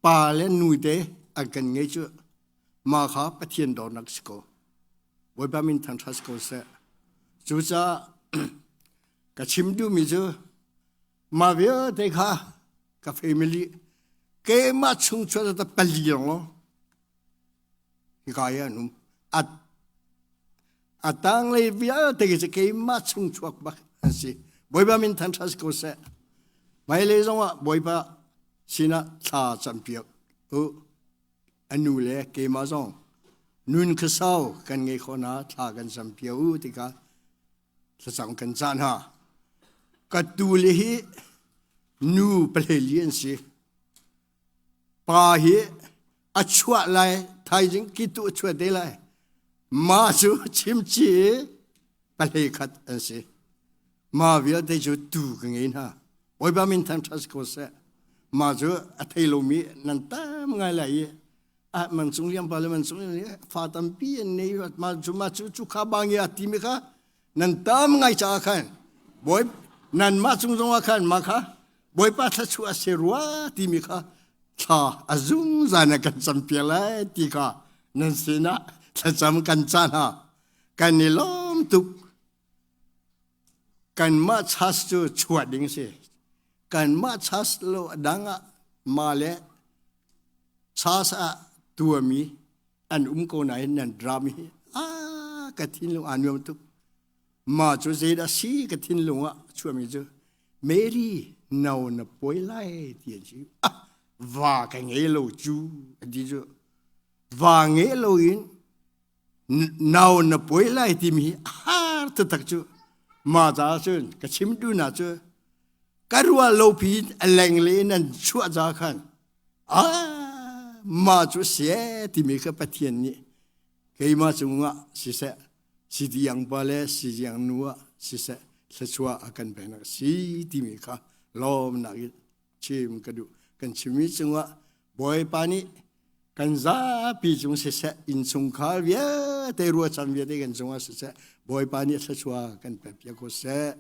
pa le nu te an kan ngei cu ma kha Pathian dawtnak si ko. Bawipa min thangṭhat si ko seh. Cucaah ka chim duhmi cu mah vialte kha ka family keimah chung chuah ta pali lawng hika hi an um. A tanglei vialte khi cu keimah chung chuak bak an si. Bawipa min thangṭhat si ko seh. Hmailei zongah Bawipa sinah thla campiak u. A nu le keimah zong nun khuasau kan ngei khawh na thla kan campiak u tikah thlacam kan cah hna. Ka tule hi nu pahleli an si. Pa hi a chuah lai thaizing kitu a chuah te lai. Ma cu chimchi pahlei khat an si. Ma vialte cu tu ka ngei hna. Bawipa min thangṭhat si ko seh. Ma cu a thei lomi nan tam ngai lai i ah man cung liam pa le man cung fa tampi an nei ma cu ma cu cu kha bang ya ti mi kha nan tam ngai caah khan bawi nan mah cung zong ah khan ma kha bawipa thluachuah se rua ti mi kha thla a zungzal na kan campiak lai ti kha nan sinah thlacam kan ca hna kan i lawm tuk kanmah chas cu chuah ding si kanmah chas lo dang ah ma le chas ah tuami an um ko nain nan dram hi a ka thinlung aa nuam tuk ma cu zeidah si ka thinlung ah chuahmi cu Mary no na poi lai ti an si ah va ka ngei lo cu an ti cu va ngei lo in nau na poi lai timi hi har taktak cu ma ca cun ka chim tu na cu ka ruah lo pi a leng le in an chuah ca khan ah ma cu se timi kha Pathian nih keimah cungah siseh sidiang pa le sidiang nu ah siseh thluachuah a kan peknak si timi kha lawmnak in chim ka duh kan chimmi cungah Bawipa nih kan zapi cung siseh innchungkhar vialte ruachan vialte kan cungah siseh Bawipa nih thluachuah kan pek piak ko seh.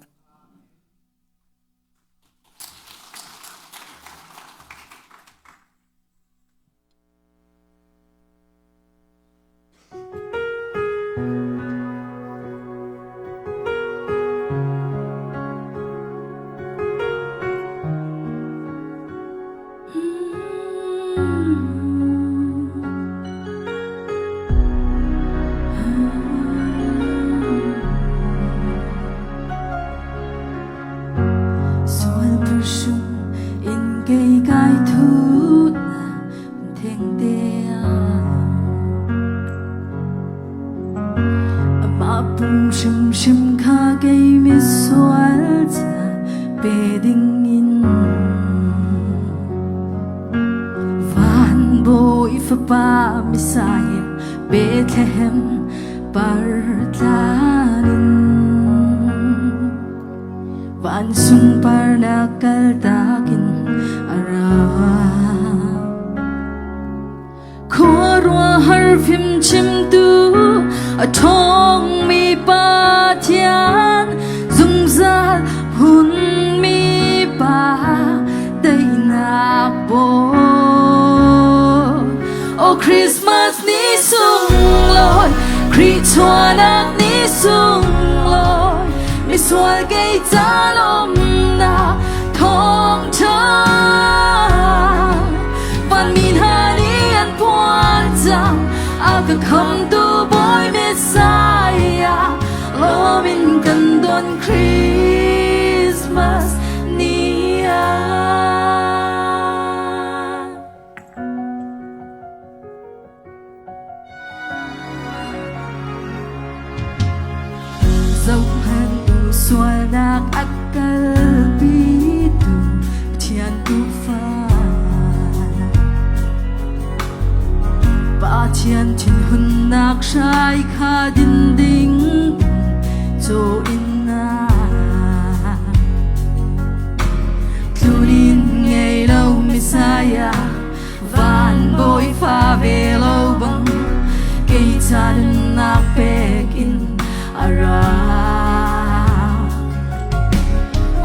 Sual phuhrung in kei kai thut na thengte Amah pum hrimhrim kha kei misual ca pe ding in Van bawi fapa Messiah Bethlehem par tlan in Van sunparnak kaltak in a ra. Khuaruahhar fimchimtu a ṭhawngmi Pathian. Pathian zungzal hunmi pa daihnak bawi. O Christmas ni sunglawi, Khrih chuahnak ni sunglawi, misual kei ca lawmnak thawngṭha. Vanmi hna nih an phuan cang, a ka khamtu Bawi Messiah, lawm in kan don Christmas ni ah. Zohhmanh u sualnak a kalpitu Pathian Tuufa. Pathian thinhunnak hrai kha din ding caw in na Tlunin ngei lo Messiah van bawi fa ve lo bang kei ca nunnak pek in a ra.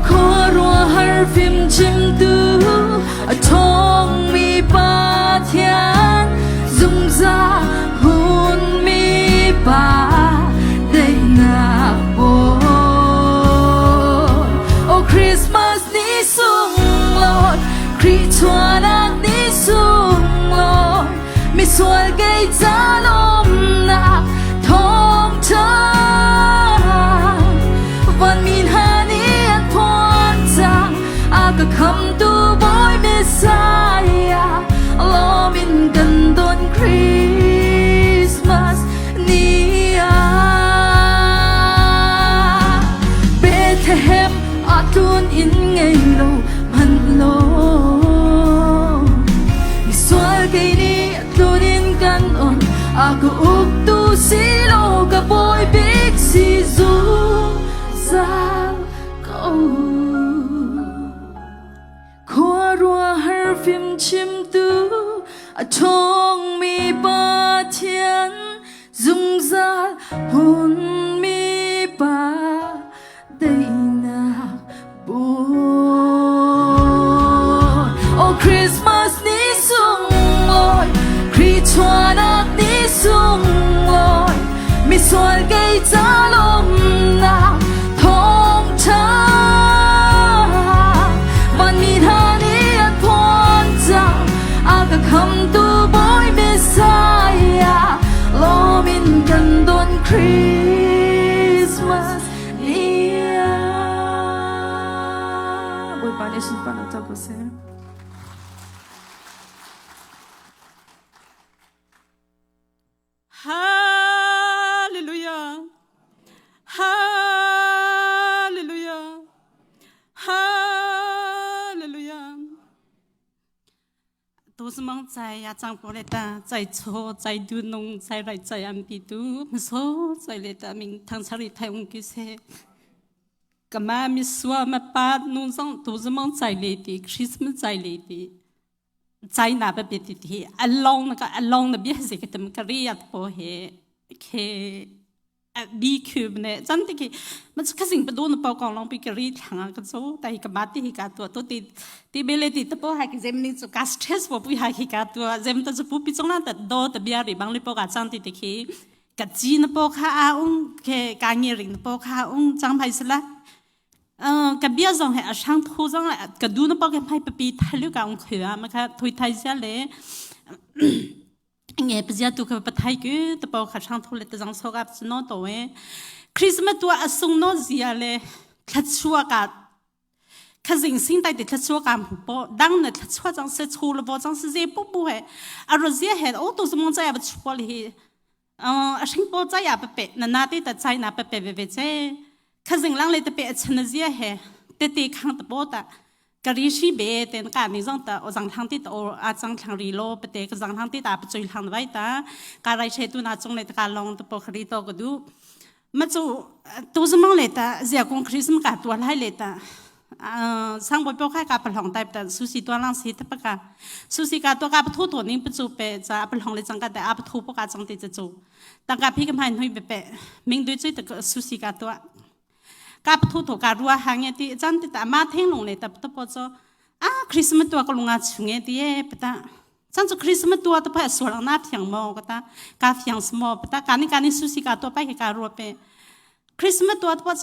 Khuaruahhar fimchimtu a ṭhawngmi Pathian zungzal hunmi Pa daihnak bawi. O Christmas ni sunglawi, Khrih chuahnak ni sunglawi, misual kei ca lawmnak thawngṭha. Vanmi hna nih an phuan cang, a ka khamtu Bawi Messiah, lawm in kan don Christmas ni ah. Bethlehem ah tlun inn ngei lo hmanh law misual kei nih tlun in kan on a ka uktu si law ka bawi bik si zungzal ko. Khuaruahhar fimchimtu a ṭhawngmi Pathian zungzal hunmi Pa daihnak bawi. O Christmas ni sunglawi, Khrih chuahnak ni sunglawi, misual kei ca lawmnak thawngṭha. Vanmi hna nih an phuan cang, a ka khamtu Bawi Messiah, lawm in kan don Christmas ni ah. Bawipa nih sunparnak co ko seh. Hallelujah. Hallelujah. Hallelujah. 都是忙在呀，张伯来的，在错，在ดู农，在来在安比都，没错，在来的明唐朝里太红给些。干嘛没说嘛把农上都是忙在来的，Christmas 在来的。在那边别的的，阿龙那个阿龙那边是个怎么个里呀？不嘿，去 bi khu ne chan ti ki ma chu khasing pa don pa kong long pi ka ri thanga ka zo tai ka ma ti ka to to ti ti bele ti to po ha ki zem ni chu ka stress po pu ha ki ka to zem ta chu pu pi chong na ta do ta bia ri bang li po ka chang ti ti khi ka chi na po kha a ung ke ka ngi ring na po kha ung chang phai sala ka bia zong he a sang thu zong ka du na po ke phai pa pi thalu ka ung khua ma kha thui thai sia le nge pazia tu kha pathai ku te pau kha sang thu le te jang sok ap no to we Christmas tu asung no zia le thachua ka khazing sing tai te thachua ka mu po dang na thachua jang se chu lo bo jang se je pu pu he a ro zia he o to zumong cha ya ba chu li hi a hring po cha ya pa pe na na te ta chai na pa pe ve ve che khazing lang le te pe chan zia he te te khang te po ta กรีชีเบเต็นกานิจงตาอจังทางที่ตออาจังทางรีโลปเตกจังทางที่ตาปจุยทางไว้ตากาไรเชตุนาจงในตาลองตะปกรีโตกดูมาจูตัวสมองเลยตาเสียคงคริสต์กาตัวไล่เลยตาสร้างบปกให้กาปลองไตแต่สุสีตัวลังสีตะปกาสุสีกาตัวกาปทุตัวนี้ปจูเปจะปลองเลยจังกาแต่อาปทุปกาจังติจะจูตังกาพี่กำไพนุยเปเปมิงดูจุยตะสุสีกาตัว Ka pthu to ka rua ha nge ti chan ti ta ma theng long le ta to po cho a Christmas tua ka lunga chunge ti e pata chan chu Christmas tua to pa sual na phiang mo ka ta ka phiang smo pata ka ni ka ni su si ka to pa ke ka rua pe Christmas tua to pa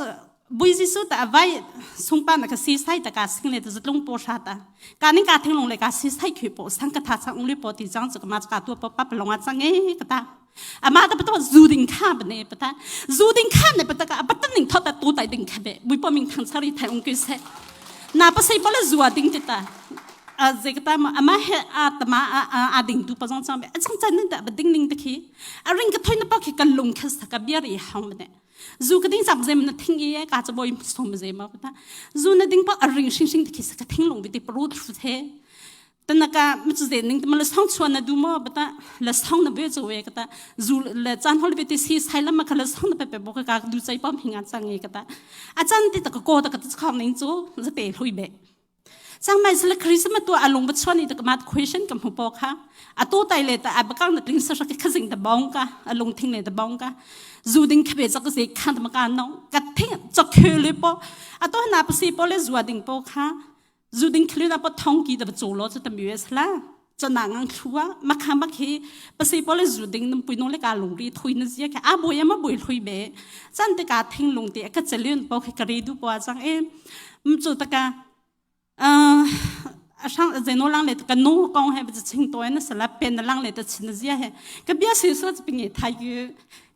bui Jesu ta vai sungpa na ka si sai ta ka sing le ta zatlung po sha ta ka ning ka theng long le ka si sai khui po sang ka tha chang ung le po ti chang chu ka ma ka tua po pa longa chang e ka ta ama ta pa zu ding kha ba ne pa ta zu ding kha ne pa ta ka pa ta ning tho ta tu tai ding kha be bui po ming thang chari thai ung ki se na pa sei pa le zuwa ding ti ta a ze ka ta ma ama he a ta ma a a ding tu pa jong chang be a chang chan ning ta ba ding ning ta khi a ring ka thoi na pa khi ka lung kha sa ka bia ri hang ba ne zu ka ding chak zem na thing i ka cha boi som zem ma ta zu na ding pa a ring shing shing ti sa ka thing long bi ti pru thu the tanaka mi chu zen ning ma la song chuan na du mo bata la song na be chu we ka ta zu le chan hol be ti si sai lam ma kha la song na pe pe bo ka ka du chai pom hinga chang e ka ta a chan ti ta ka ko ta ka ta khong ning chu za pe hlui be Chang mai sila Christmas tu alung ba chuan i ta mat question kam hu po kha atu tai le ta abakang na tling sa ka khazing ta bong ka alung thing le ta bong ka zu ding khabe chak se khan ta ma no ka thing chak khe le po ato na pa si po le zuwa ding po kha zu ding khli na po thong ki ta chu lo chu ta mi es la cha na ngang thua ma kha ma khi pa si po le zu ding num pui no le ka lung ri thui na zia ka a boya ma bui thui be chan te ka thing lung te ka chelun po khi ka ri du po chang em chu ta ka 上在诺浪里个农工还不是清多那是来变的浪里的吃那些还个别谁说这边他有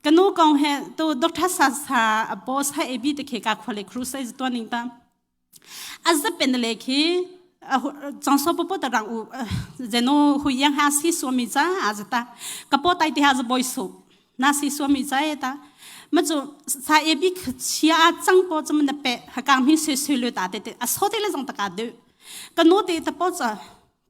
个农工还都都他啥啥boss还 A B 的开个可来 cruise 多年的，啊这边的来去。张说不不得让我在诺会养下是说明啥啊子的，个包带的还是不会说，那是说明啥的。么就啥一边去啊，张包怎么的白，还刚平水水流打的的，啊，说的那种大家都，个诺的他包着。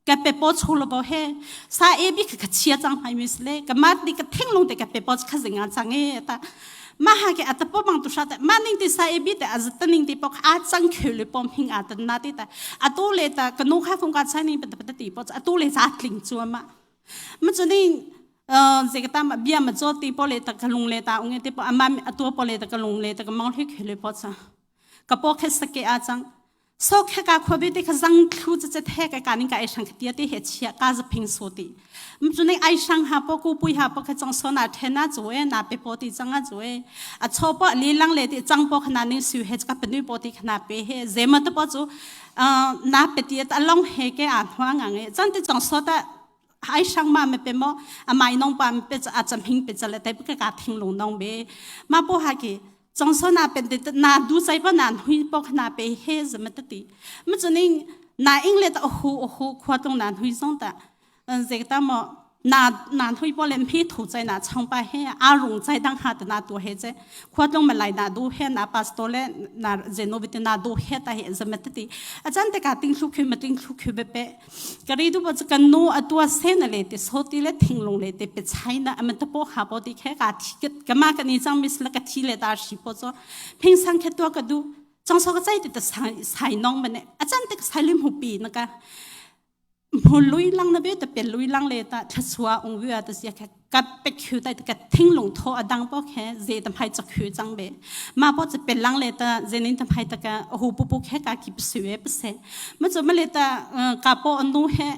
个白包出了包嘿，啥一边去去切张还没事嘞，个妈的个听拢的个白包可是人张哎的，妈哈个阿得包忙都啥的，妈宁的啥一边的，阿是得宁的包阿张口了包平阿得那的的，阿多来的个农家风格餐厅不得不得地包，阿多来啥领做嘛，么就呢。这个他们别么做地包来的个龙来的，我地包阿妈阿多包来的个龙来的个毛去去了包子，个包开始给阿张。so kha ka khobe te kha zang thu che che the ka kaning ka ai sang khtia te he chia ka za phing so ti m chu nei ai sang ha po ku pui ha po kha chang so na the na chu e na pe po ti chang a chu e a cho po li lang le ti chang po khana ning su he ka penu po ti khana pe he ze ma to po chu na pe ti ta long he ke a thwa nga nge chan te chang so ta ai sang ma me pe mo a mai nong pa me pe a cham hing pe chale te ka ka thing long nong be ma po ha ki 总说那边的那都在不那会包那边黑什么的的，么子呢？那英来的哦哦夸东那会上的，嗯，这个那么那那会包连皮土在那长白黑阿荣在当下的那多黑在，夸东么来那都黑那巴斯多嘞那在那边的那都黑的黑什么的的，啊，真的个顶出去么顶出去呗呗，个里都不这个诺啊多些那来的，所以嘞听龙来的别猜那，俺们都不下包的开个提个干嘛个你张没是那个提来打是不做，平常开多个都。张说个在的的菜菜农们呢，啊，真的个菜林湖比那个。 mu lui lang na be ta pe lui lang le ta thasua ong wi ta sia ka ka pe khu ta ka thing long tho adang po khe ze tam hai chak khu chang be ma po che pe lang le ta ze nin tam hai ta ka hu pu pu khe ka ki sue pe se ma cho ma le ta ka po anu he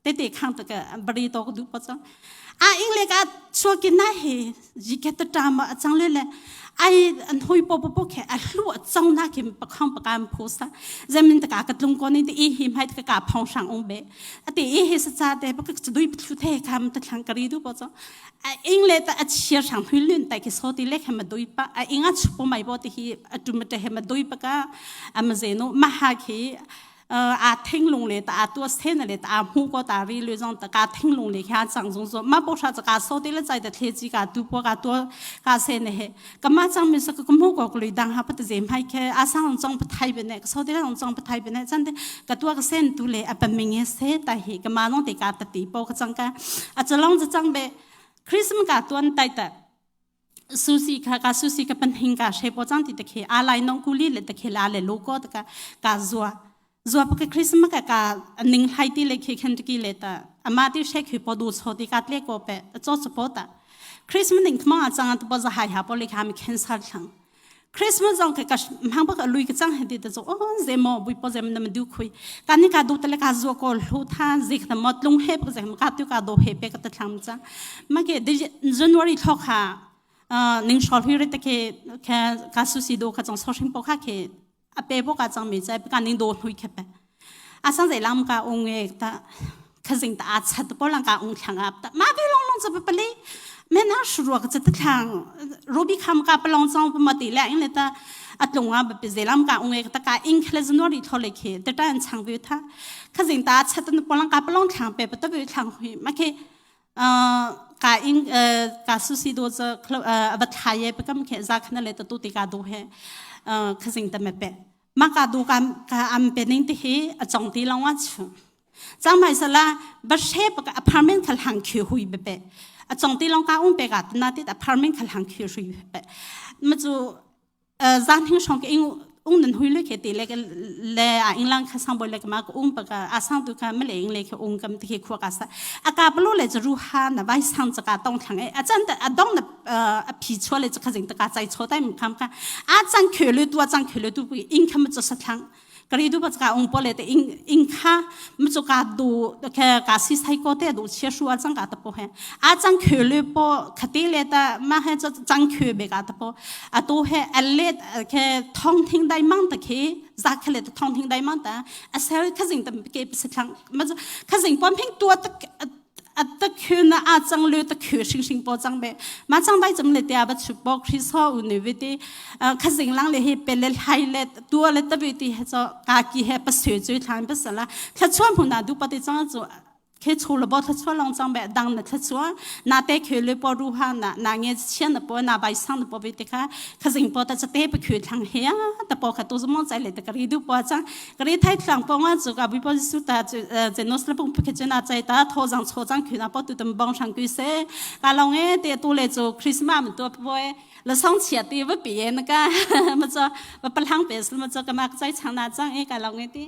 te te khang ta ka bari to du po cha a ing le ka chua ki na he ji ke ta ta ma chang le le ai an hoi po po po khe a hlu a chong na kim pa khong pa kam phu sa zemin ta ka ka tlung ko ni te i him hai ka ka phong sang ong be a te i he sa cha te pa ka dui thu the kham ta thlang kari du po cho a ing le ta a chia sang hui lun tai ki so ti le kha ma dui pa a inga chu po mai bo te hi a tu ma te he ma dui pa ka a ma ze no ma ha khi 啊听龙嘞，啊多听的嘞，啊木个大里路上，大听龙嘞，看张总说，马不啥子个说的了，在的天气个都不个多个些呢嘿，个马张没说个木个个里当哈不得人拍开，啊上装不太边呢，说的那装不太边呢，真的个多个线都嘞，啊不明个些但嘿，个马弄得个得地包个张个，啊这啷子张呗，Christmas 个端带的。susi kha ka susi ka pan hing ka she po chang ti te khe a lai nong kuli le te khe la le lo ko ta ka ka zua zua pa ka christmas ka ka ning hai ti le khe khen ki le ta ama ti she khe po du cho ti ka tle ko pe cho cho po ta christmas ning khma chang ta po za hai ha po le kha mi khen sar thang. Christmas zong ke ka hmang bak lui ka chang he ti ta zo on ze mo bui po zem na du khui ka ni ka du tale ka zo ko hlu tha zik na mo tlung he pa zem ka tu ka do he pe ka ta thlam cha ma ke January thok ha ning shol hui re te ke ka su si do ka chang so hrim po kha ke a pe bo ka chang mi chai ka ning do hui khe pe a sang zai lam ka ung e ta khazing ta a chat po lang ka ung thlang ap ta ma vi long long cha pa le me na shru ka cha ta thlang rubi kham ka palong chong pa ma ti la ing le ta atlung a ba pe zelam ka ung e ta ka ing khle january thole khe ta ta an chang vi tha khazing ta chat na polang ka palong thlang pe pa ta vi thlang hui ma khe ka ing ka su si do cha ava thaye pe kam khe za khana le ta tu ti ka do he khazing ta me pe ma ka du ka ka am pe ning ti hi a chong ti long wa chu chang mai sala ba she pa ka apartment khal hang khi hui be pe a chong ti long ka um pe ka na ti apartment khal hang khi hui pe ma chu zan hing shong ke ing ung nan hui le ke ti le le a ing lang kha sang boi le ma ko ung pa ka a sang tu kha ma le ing le ke ung kam ti ke khua ka sa a ka plo le chu ha na vai sang cha ka tong thlang e a chan ta a dong na a phi chua le cha kha jing ta ka chai cho tai kham kha a chang khö le tu a chang khö le tu pu ing kham cho sa thlang kari du ba ka ung pole te ing ing kha mu chu ka du ke ka si sai ko te du che shu a chang ka ta po he a chang khö le po khati le ta ma he cho chang khö be ka ta po a tu he a le ke thong thing dai mang ta khi za kha le ta thong thing dai mang ta a sel kha jing tam ke sa thlang ma kha jing pom phing tua ta a ta khu na a chang lu ta khu shing shing po chang be ma chang bai cham le tia ba chu po khri so u ni vi ti kha jing lang le he pe le hai le tua le ta vi ti he cho ka ki he pa sue chu thlan pa sala thla chuan hu na du pa ti chang chu ke chu le bo thla chua long chang be dang na thla chua na te khü le po ru ha na na nge chen na po na bai sang na po vi te kha kha jing po ta cha te pe khü thlang he ta po kha tu mo chai le ta kari du po chang กรีไทยทางปองจูกับวิปสุตาเจนสลปุงพิจารณาใจตาโทจังโชจังขืนปอตุตมบองชังกุเซกาลองเอเตตูเลจูคริสต์มาสมันตัวป่วยแล้วส่งเฉียตีว่าปีเนะก็มันจะมาปลังเปสมันจะกมาใจช่างนาจังเอกาลองเอตี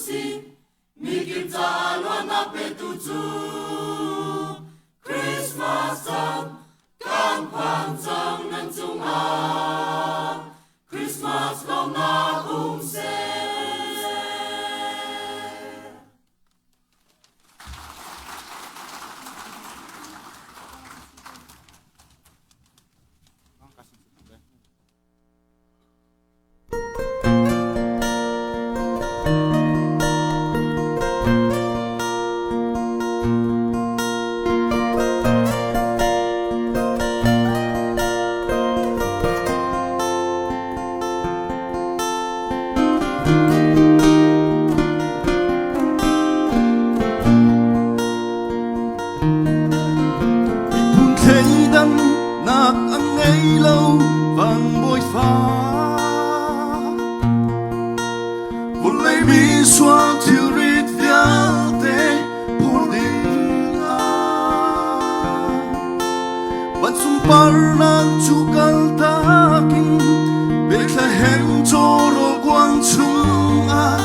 si mikip caah luatnak petu cu Christmas caan kan phan cang nan cungah Christmas lawmnak um seh. Miphun thleidannak an ngei lo van bawifa Vawlei mi sual thilrit vialte phur ding ah Van sunparnak cu kaltak in Bethlehem cawrawl kuang chungah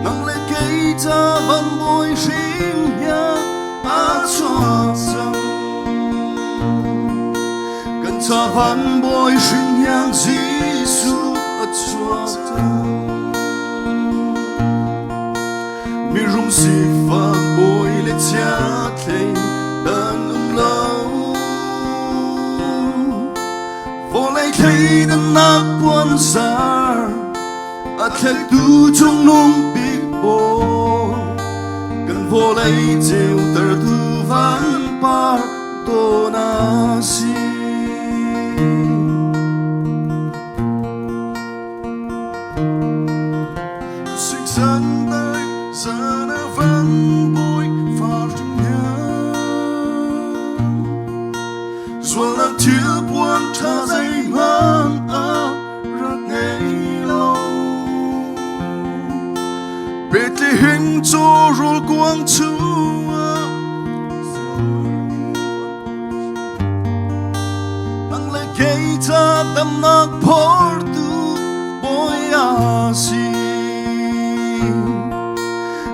nang le kei ca van bawi hring hian a chuak cang. Kan ca van bawi hring hian Jesuh a chuak cang. Mirum sifak bawi le chia thlei dan um lo. Vawlei thleidannak puanzar a thlektu cungnung bik bawi kan vawlei ceutertu vanpar tawn a si. Siksan dai zan a van bawi far Zualnak thil puan ṭha zeihmanh a rak ngei lo. Bethlehem cu rul kuang chungah nang le kei ca damnak phortu bawi a si.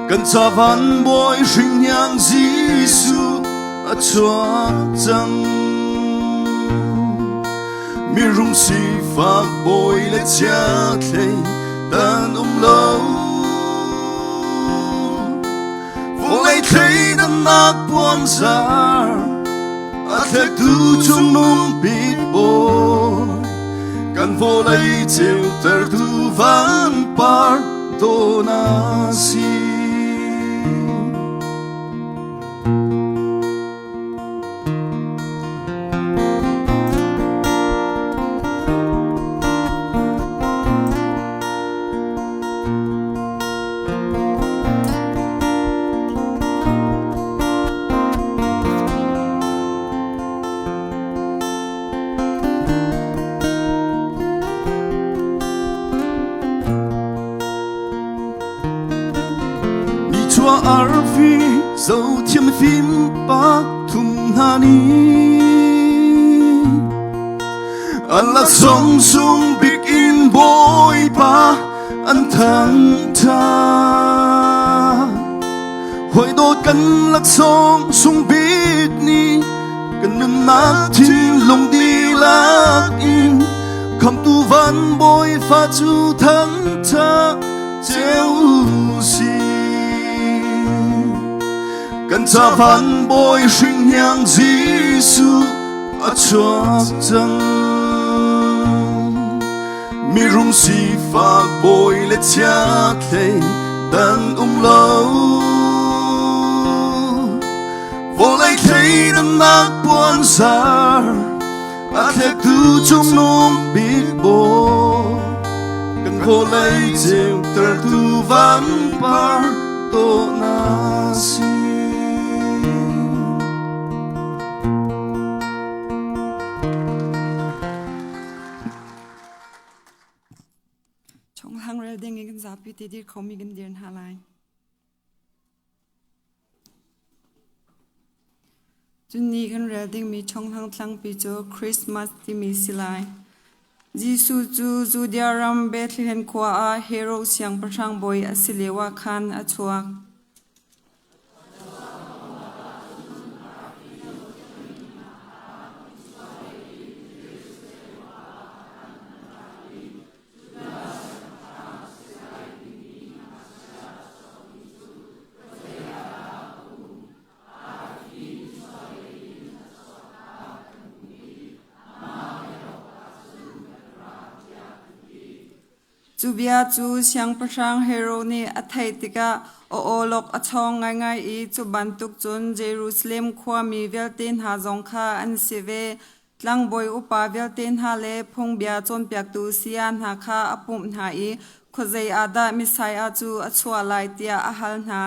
Kan ca van bawi hringhniang Jesuh a chuak cang. Mirum sifak bawi le chia thlei dan um lo. Vawlei thleidannak puanzar a thlektu cungnung bik bawi kan vawlei ceutertu vanpar dawn a si. Nichuah arfi zothiam fim pa thum hna nih an laksawng sung bik in Bawipa an thangṭhat. Hawi dawt kan laksawng sung bik nih kan nunnak thinlung dihlak in khamtu van Bawipa cu thangṭhat ceu si. Kan ca van Bawi hringhniang Jesuh a chuak cang. Mirum sifak bawi le chia thlei dan um lo. Vawlei thleidannak puanzar a thlektu cungnung bik bawi kan vawlei ceutertu vanpar tawh na si. Chonghlang rel ding in kan zapi te dir khomi kan dir hna lai. Cun ni kan rel dingmi chonghlang tlangpi cu Christmas timi si lai. Jesuh cu Judea ram Bethlehem khua ah Herod siangpahrang bawi a si lioah khan a chuak. Cu bia cu Siangpahrang Herod nih a theih tikah a awlok a chawng ngaingai i cu bantuk cun Jerusalem khuami vialte hna zong kha an si ve. Tlangbawi upa vialte hna le phungbia cawnpiaktu saya hna kha a pumh hna i khuazei ah dah Messiah cu a chuah lai tiah a hal hna.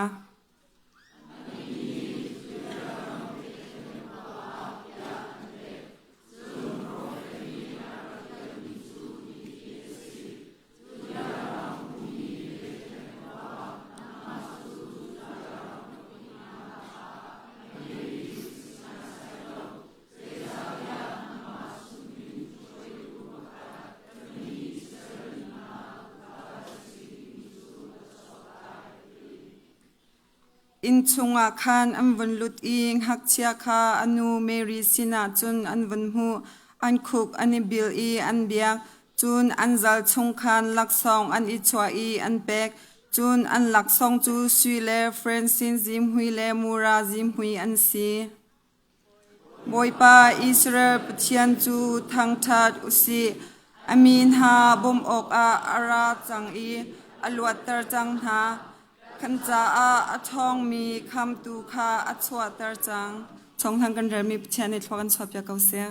Inn chungah khan an vun lut i ngakchia kha a nu Mary sinah cun an vun hmuh. An khuk an i bil i an biak. Cun an zal chung khan laksawng an i chuah i an pek. Cun an laksawng cu sui le fransin zimhui le mura zimhui an si. Bawipa Israel Pathian cu thangṭhat u sih. A mi hna bawmh awkah a ra cang i a luatter cang hna. Kan caah a ṭhawngmi khamtu kha a chuahter cang. Chonghlang kan relmi Pathian nih thlua kan chuahpiak ko seh.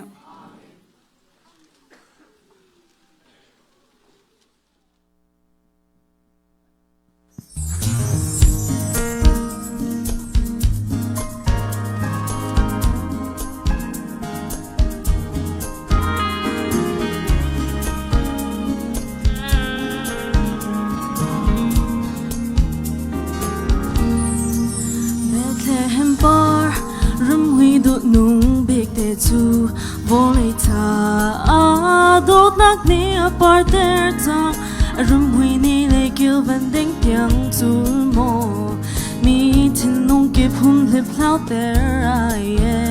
Bethlehem par rimhmui duhnung bik te cu vawlei caah dawtnak nih a parter cang rimhmui ni le kilven ding tiang cul maw mi thinlung kip hum hliphlau ter ai e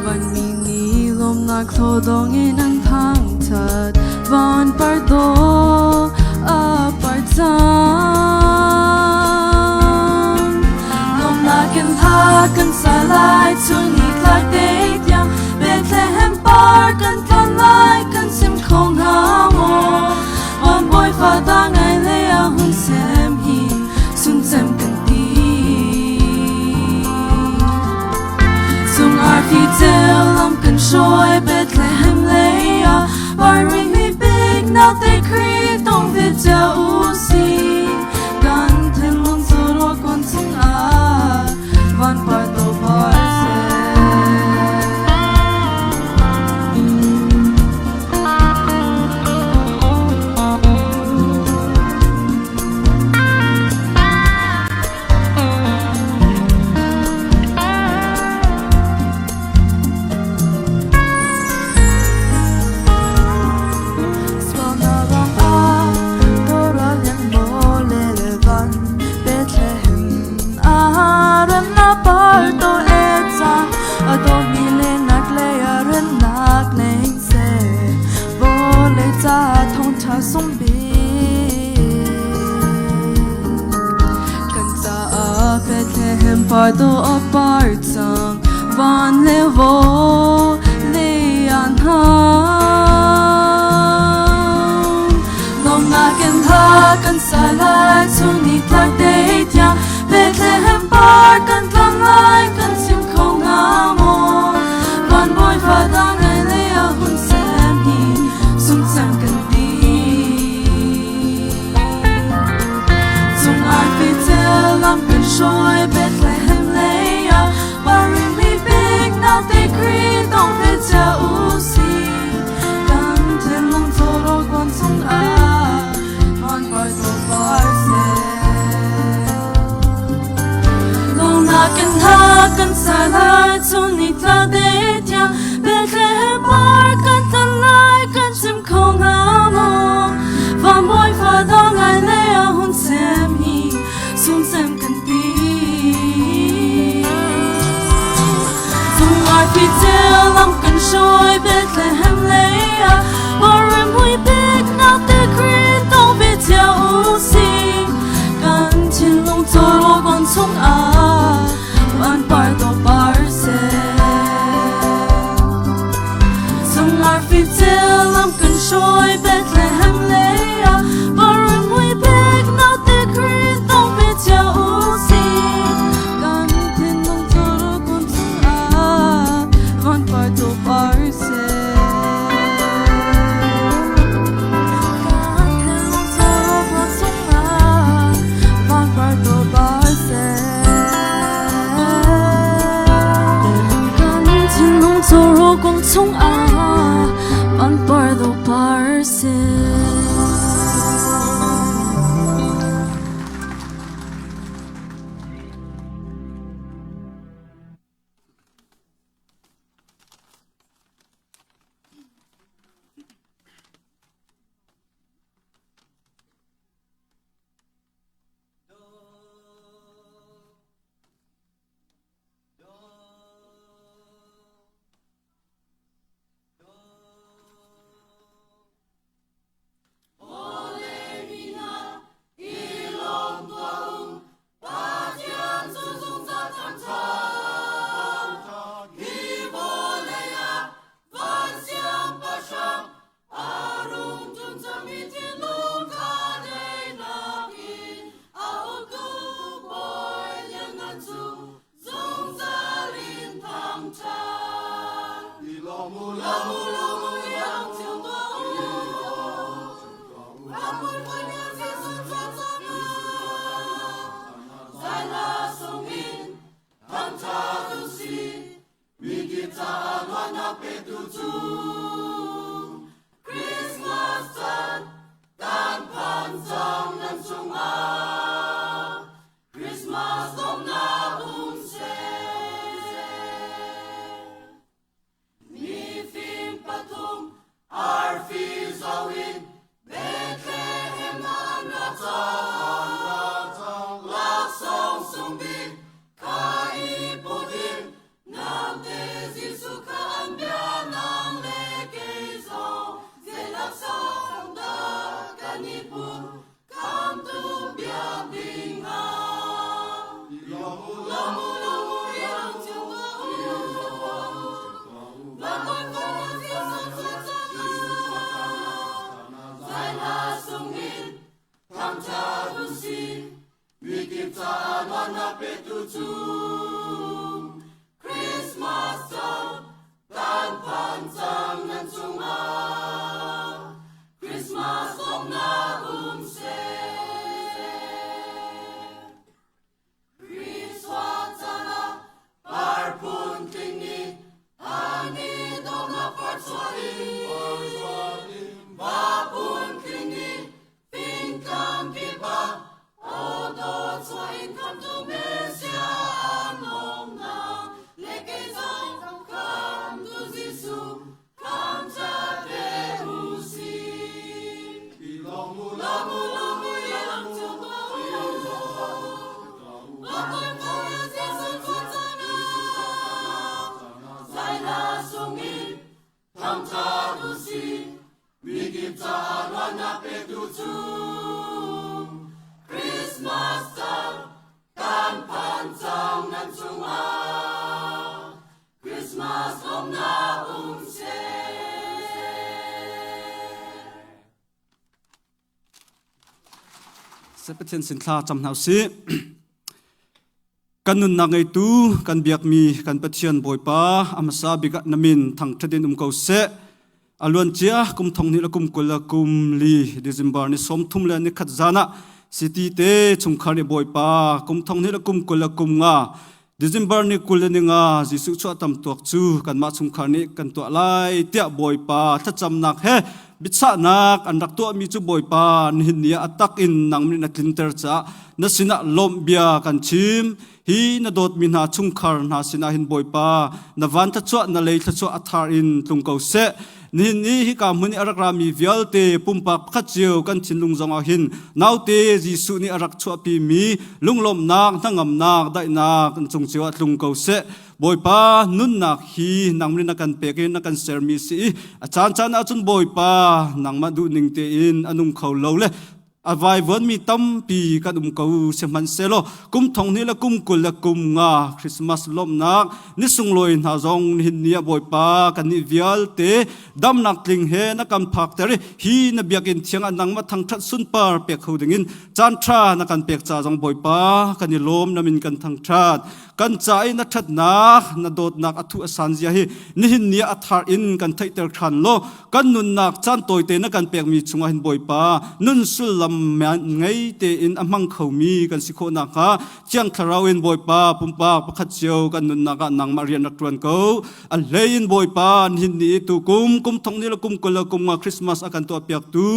vanmi nih lawmnak thlawdawng in an thangthat van par dawh a par cang lawmnak in hla kan sa lai chun ni tlak te tiang Bethlehem par kan tlan lai kan sim kho hnga maw van bawipa ta ngai le a hun sem hi sun cem kan ti Sung arfi ceu lam kan hruai Bethlehem lei ah Paring mi bik naute Khrih tong ve cia u si kan thinlung zoro kon chungah van par to par seh. Bethlehem par do a par cang van le vo le an hang lawmnak in hla kan sa lai chung ni tlak te tiang Bethlehem par kan tlang lai kan chim kho nga maw van bawi fa dang ngai le a hun sem hi sung cang kan ti Cung arfi cel lam kan hruai Bethlehem lei ah paring mi bik naute Khrih dong te cia u si kan thinlung chawro kon chung ah van par to par seh Lawmnak in hla kan sa lai chun ni tla te tiang Bethlehem par kan tlan lai. Thangṭhat u sih, mikip caah luatnak petu cu. Christmas caan kan phan cang nan cungah. Christmas lawmhnak um seh. Christmas caan kan phan cang nan cungah Christmas lawmhnak um seh. Pathian sin thla cam hna usih. Kan nunnak ngeitu kan biakmi kan Pathian Bawipa a hmasa bik ah na min thangṭhat in um ko seh. A luancia kum thong hnih le kum 20 le kum li December ni 30 le ni khat zan ah city te chungkhar nih Bawipa kum thong hnih le kum 20 le kum nga December ni 20 le ni nga Jesuh chuah tam tuak cu kanmah chungkhar nih kan tuah lai tiah Bawipa thlacamnak he biachahnak an rak tuahmi cu Bawipa nihin ni ah a tak in nang nih na tlinter caah na sinah lawmh bia kan chim. Hi na dawtmi hna chungkhar hna sinah hin Bawipa na van thluachuah na lei thluachuah a thar in tlung ko seh. Nihin ni hika hmun i a rak rami vialte pumpak pakhat cio kan thinlung zongah hin naute Jesuh nih a rak chuahpimi lunglawmhnak, hnangamnak, daihnak an cung cio ah tlung ko seh. Bawipa nunnak hi nang nih na kan pek i na kan sermi si i a caancaan ahcun Bawipa nangmah duhning tein a nung kho lo le a vaivuanmi tampi kan um ko sihmanhsehlaw kum thong hnih le kum 20 le kum nga Christmas lawmhnak ni sunglawi hna zong nihin ni ah Bawipa kannih vialte damnak tling he na kan phakter i hi na biakinn thiang ah nangmah thangṭhat sunpar pek kho dingin caan ṭha na kan pek ca zong Bawipa kan i lawm na min kan thangṭhat. Kan ca i na ṭhatnak na dawtnak a thuh a san zia hi nihin ni ah a thar in kan theihter ṭhan law kan nunnak caan tawite na kan pekmi chungah hin Bawipa nun sullam ngei tein a hmang khomi kan si khawh nakhnga Thiang Thlarau in Bawipa pumpak pakhat cio kan nunnak ah nangmah rian rak ṭuan ko. A hlei in Bawipa nihin ni i tukum kum thong ni le kum 20 le kum nga Christmas a kan tuahpiaktu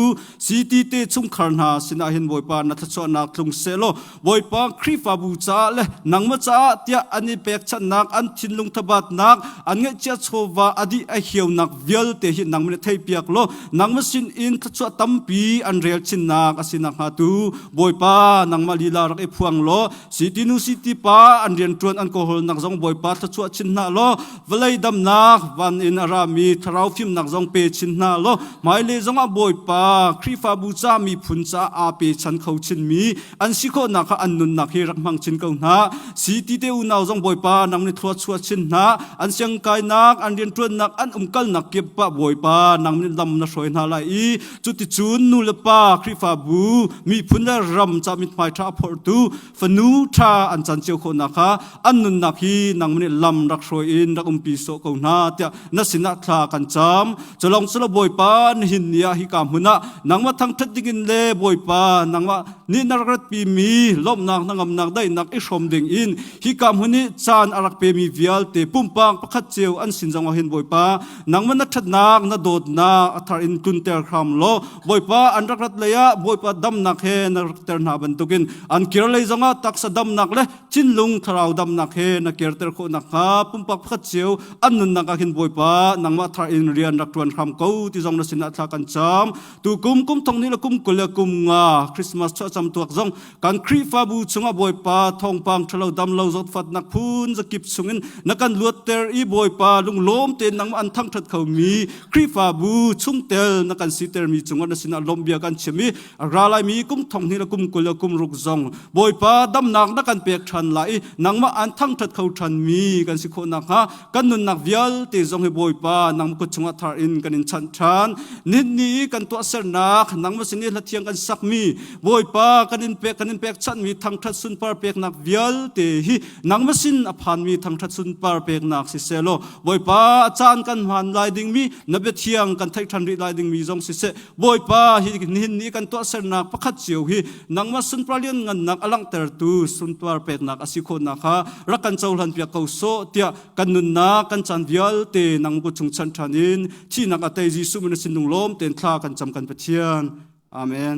CT te chungkhar hna sinah hin Bawipa na thluachuahnak tlung seh law Bawipa Khrihfabu caah le nangmah caah tiah an i pekchanhnak an thinlung thabatnak an ngeihchiah chawva a dih a hionak vialte hi nangmah nih theihpiak law nangmah sin in thluachuah tampi an rel chinnak a si nakhnga tu Bawipa nangmah lila rak i phuang law siti nu siti pa an rianṭuan an kawlhawlnak zong Bawipa thluachuah chin hna law vawlei damnak van in a rami thlarau fimnak zong pe chin hna law hmailei zongah Bawipa Khrihfabu ca miphun caah aa pe chan kho chinmi an si khawhnak kha an nunnak hi rak hmang chin ko hna. Si ti te unau zong Bawipa nang nih thlua chuah chin hna. An siangkainak, an rianṭuannak, an umkalnak kip ah Bawipa nang nih lam na hruai hna lai i cuticun nu le pa Khrihfabu miphun le ram ca mithmai ṭha a phorhtu fanu ṭha an can cio khawhnak kha an nunnak hi nang nih lam rak hruai in rak umpi sawh ko hna tiah na sinah thla kan cam. Culong culo Bawipa nihin ni ah hika hmun ah nangmah thangṭhat dingin le Bawipa nangmah nih na rak ratpimi lawmhnak hnangamnak daihnak i hrawm ding in hika hmun i caan a rak pemi vialte pumpak pakhat cio an sin zongah hin Bawipa nangmah na ṭhatnak na dawtnak a thar in tlunter hram law Bawipa an rak rat lei ah Bawipa damnak he na rak ter hna bantukin an kir lei zongah taksa damnak le thinlung thlarau damnak he na kirter khawh nakhnga pumpak pakhat cio an nunnak ah hin Bawipa nangmah thar in rian rak ṭuan hram ko ti zong na sinah thla kan cam. Tu kum kum thong hnih le kum 20 le kum nga Christmas chuahcam tuak zong kan Khrihfabu chungah Bawipa thawngpang ṭhalo dam lo zawt. lungfatnak phun zakip chungin na kan luatter i Bawipa lunglawm tein nangmah an thangṭhat khomi Khrihfabu chungtel na kan sitermi cungah na sinah lawmhbia kan chim i a ra laimi kum thong hnih le kum 20 le kum ruk zong Bawipa damnak na kan pek ṭhan lai i nangmah an thangṭhat kho ṭhanmi kan si khawh nakhnga kan nunnak vialte zong hi Bawipa nangmah kut chungah thar in kan in chanh ṭhan. Nihin i kan tuahsernak nangmah sin i hlathiang kan sakmi Bawipa kan in pek kan in pekchanhmi thangṭhat sunpar peknak vialte hi nangmah sin a phanmi thangṭhat sunpar peknak siseh law Bawipa a caan kan hman lai dingmi na biathiang kan theih ṭhan rih lai dingmi zong siseh Bawipa hi nihin ni kan tuahsernak pakhat cio hi nangmah sunpar lianngannak a langhtertu sunpar peknak a si khawhnak kha rak kan cohlan piak ko sawh tiah kan nunnak kan caan vialte nang kut chung chan ṭhan in thihnak a tei Jesuh min a sin lawm tein thla kan cam kan Pathian. Amen.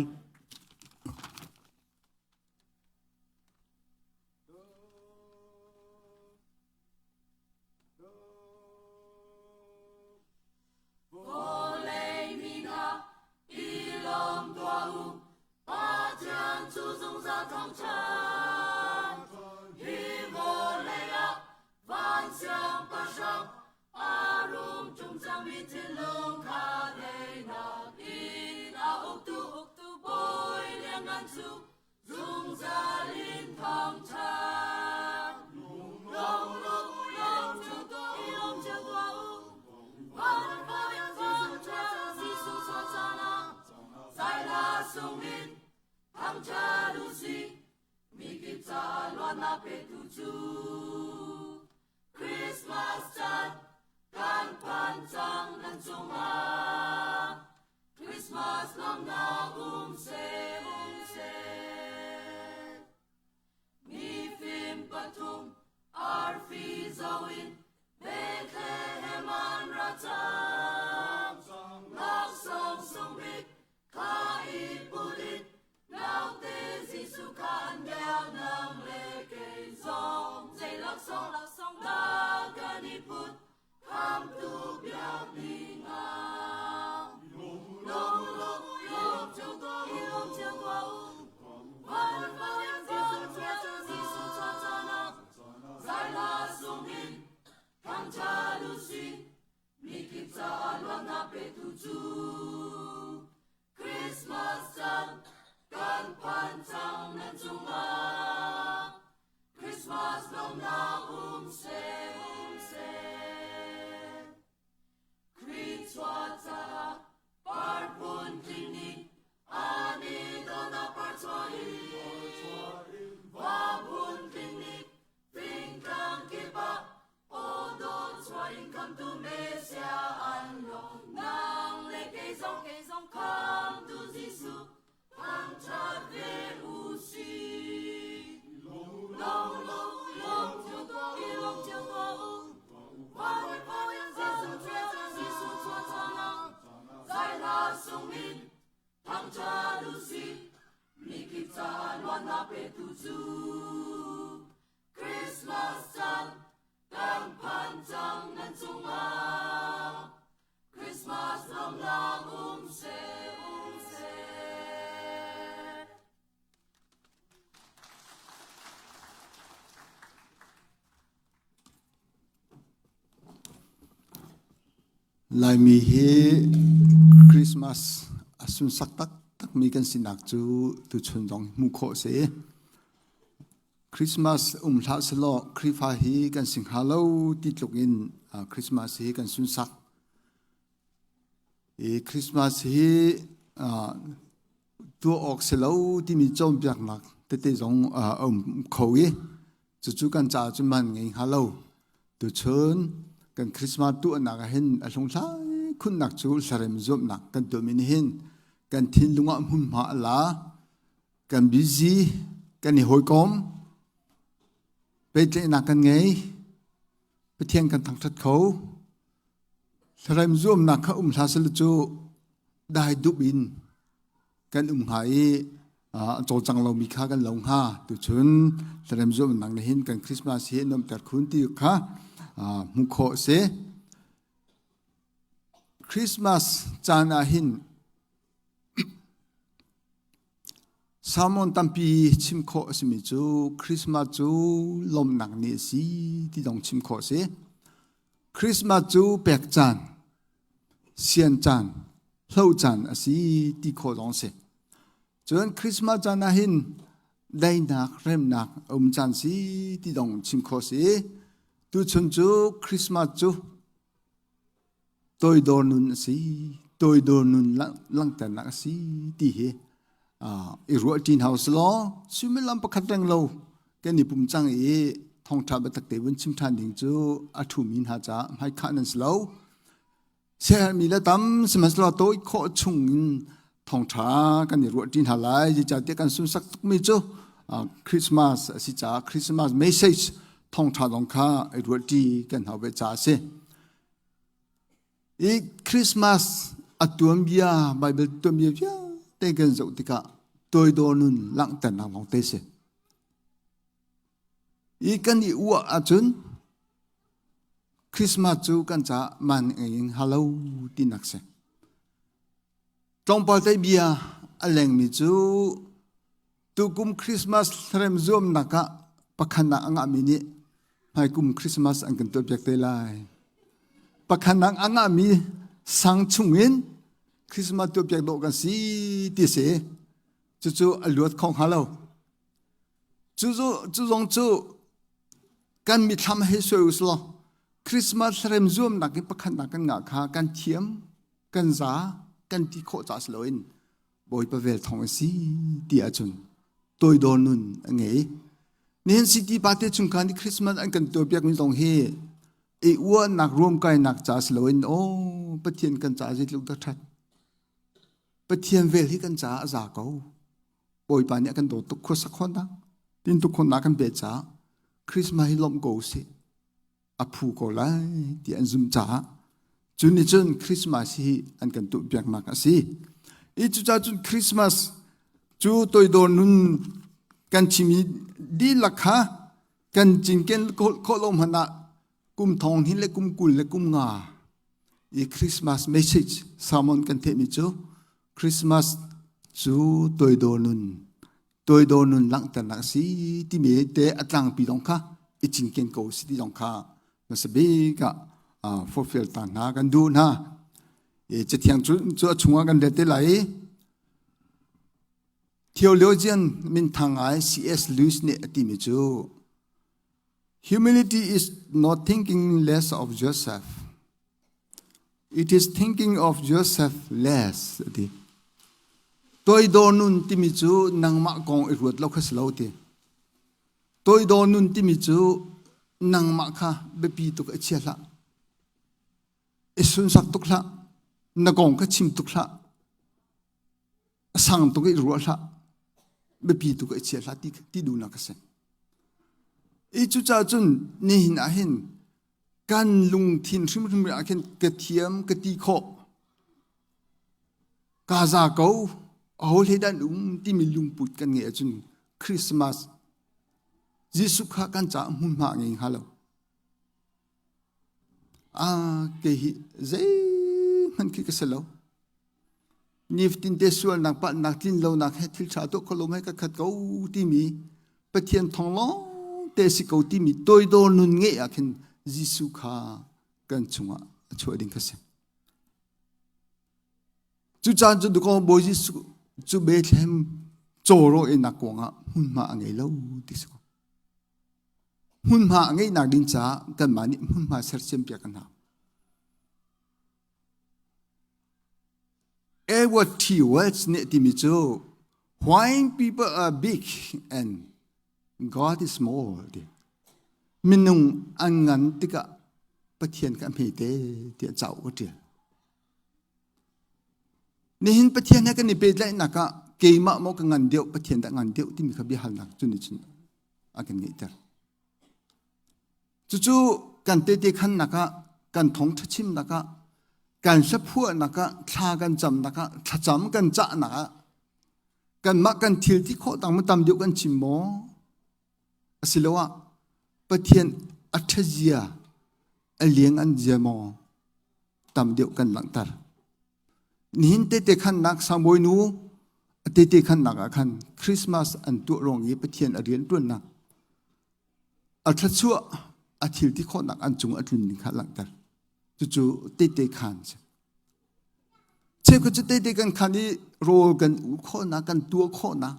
Vawlei mi hna i lawm tuah u, Pathian cu zungzal thangṭhat. Hi vawlei ah van siangpahrang a rum ṭung cangmi thinlung kha daihnak in a uktu bawi lianngan cu Zungzal in thangṭhat. Lung lung lung cu i lawm cio tuah u. Van van Jesuh chuah caan ah zaihla sungin thangṭhat u sih. Mikip caah luatnak petu cu Christmas caan kan phan cang nan cungah. Christmas lawmnak um seh, um seh. Mifim pathum arfi zo in Bethlehem an ra cang. Laksawng sung bik kha i put in naute Jesuh kha an biak nang le kei zong zei laksawng laksawng dah kan i put Khamtu biak dingah lung lung lung cio tuah u lung cio tuah u van van Jesuh Jesuh chuah caan ah zaihla sungin thangṭhat u sih mikip caah luatnak petu cu Christmas caan kan phan cang nan cungah Christmas lawmnak um seh um seh. Khrih chuah caah par phun tling nih an i dawhnak par chuah in va phun tling nih fingtlang kip ah aw dawt chuah in khamtu Messiah an lawm nang le kei zong kei zong khamtu Jesuh thangṭhat ve u sih. Lung lung lung cio tuah u, lung cio tuah u. Van van Jesuh Jesuh chuah caan ah zaihla sungin thangṭhat u sih. Mikip caah luatnak petu cu Christmas caan kan phan cang nan cungah. Christmas lawmnak um seh, um seh. Laimi hi Christmas a sunsak taktakmi kan sinak cu tuchun zong hmuh khawh a si. Christmas um hlah selaw Khrihfa hi kan si hnga lo ti tluk in Christmas hi kan sunsak. I Christmas hi tuah awk si lo timi cawnpiaknak tete zong a um kho i cucu kan caah cun man ngei hnga lo. Tuchun kan Christmas tuahnak ah hin a hlunghlai khunnak cu hlarem zuamnak kan tuahmi nih hin kan thinlung ah hmunhma a la. Kan busy, kan i hawikom, pehtlaihnak kan ngei, Pathian kan thangṭhat kho. Thlarem zuamnak kha um hlah selaw cu dai dup in kan um hnga i a cawlcang lomi kha kan lo hnga. Tuchun thlarem zuamnak nih hin kan Christmas hi nuamhter khun ti kha hmuh khawh a si. Christmas caan ah hin. Sermon tampi chim khawh a simi cu Christmas cu lawmhnak ni a si ti zong chim khawh a si. Christmas cu pek caan, sian caan, hloh caan a si ti khawh zong a si. Cun Christmas caan ah hin daihnak, remnak a um caan si ti zong chim khawh a si. Tuchun cu Christmas cu toidor nun a si, toidor nun langhternak a si ti hi i ruah ṭi hna usih suimilam pakhat reng lo kan i pum cang i thawngṭha biatak te vun chim ṭhan ding cu a ṭhumi hna caah hmaikhah nan si lo. Siaherhmi le tam sihmanhsehlaw tawi khawh chung in thawngṭha kan i ruah ṭi hna lai. Zeicahtiah kan sunsak tukmi cu Christmas a si caah Christmas message thawngṭha zong kha i ruah ṭi kan hau ve caah a si. I Christmas a tuanbia Bible tuanbia vialte kan zoh tikah toidor nun langhternak lawng te si. I kan i uah ahcun Christmas cu kan caah man ngei in halo tinak si. Tlawmpal te bia a lengmi cu tukum Christmas hlarem zuamnak ah pakhatnak a ngahmi nih hmaikum Christmas an kan tuahpiak te lai. Pakhatnak a ngahmi sang chungin Christmas tuahpiak dawh kan si ti si. Cucu a luat kho hnga lo. Cu zong cu kan mithlam hei suai usih law Christmas hlarem zuamnak i pakhatnak kan ngah kha kan thiam, kan za, kan ti khawh ca si loin Bawipa vel thawng a si ti ahcun toidor nun a ngei. Nihin city pate chung khan Christmas an kan tuahpiak mi zong hi i uahnak ruamkainak ca si loin aw Pathian kan ca zeitluk dah ṭhat. Pathian vel hi kan caah a za ko. Bawipa nih a kan dawt tuk khuasak khawhnak, tintuk khawhnak kan pek caah Christmas hi lawmh ko usih. A phu ko lai ti an zumh caah cu nih cun Christmas hi an kan tuahpiaknak a si. I cucaah cun Christmas cu toidor nun kan chim i dihlak kha kan cinken khawh lo hmanh ah kum thong hin le kum 20 le kum nga i Christmas message sermon kan theihmi cu Christmas cu toidor nun toidor nun langhternak a si timi te a tlangpi zong kha i cinken ko si ti zong kha hmasa bik ah fulfill ta hna kan duh hna. I cathiang cu cu a chungah kan let te lai i theologian minthang ngai C.S. Lewis nih a timi cu Humility is not thinking less of yourself. It is thinking of yourself less a ti. Toidor nun timi cu nangmah kong i ruat lo kha si lo ti. Toidor nun timi cu nangmah kha biapi tuk a chia hlah. I sunsak tuk hlah. Na kong kha chim tuk hlah. A sang tuk i ruah hlah. Biapi tuk i chia hlah ti, ti duhnak a si. I cucaah cun nihin ah hin kan lungthin hrimhrim ah khin ka thiam ka ti khawh ka za ko aho hlei dan um timi lungput kan ngeih ahcun Christmas Jesuh kha kan caah hmunhma ngei hnga lo a kei hi zeihmanh khi ka si lo nifatin te sualnak palhnak tlinlonak he thil ṭha tuah kho lo mei ka khat ko timi Pathian thawng lawng te si ko timi toidor nun ngeih ah khin Jesuh kha kan chungah a chuah ding kha si. Cu caan cu dukaw Bawi Jesuh cu Bethlehem cawraw inak kuangah hmunhma a ngei lo ti si ko. Hmunhma a ngeihnak ding caah kanmah nih hmunhma sersiam piak kan hau. Edward T. Welch nih a timi cu Why people are big and God is small ti. Minung an ngan tikah Pathian kha a hme te tiah cauk a ṭial. Nihin Pathian he kan i pehtlaihnak ah keimah maw ka ngan deuh Pathian dah ngan deuh timi kha biahalnak cu nih cun a kan ngeihter. Cucu kan tehte khannak ah, kan thawngṭha chimnak ah, kan hlaphuahnak ah, thla kan camnak ah, thlacam kan cahnak ah, kanmah kan thil ti khawh tang tam deuh kan chim maw? Asiloah Pathian a ṭhazia, a liang an zia maw tam deuh kan langhter? Nihin tehte khannak sangbawi nu. A tete khannak ah khan Christmas an tuah ruang i Pathian a rian ṭuannak a thluachuah a thil ti khawhnak an cung a tlun ning kha langhter. Cucu tete khan si. Cheukhat cu tete kan khan i rawl kan u khawhnak, kan tuah khawhnak,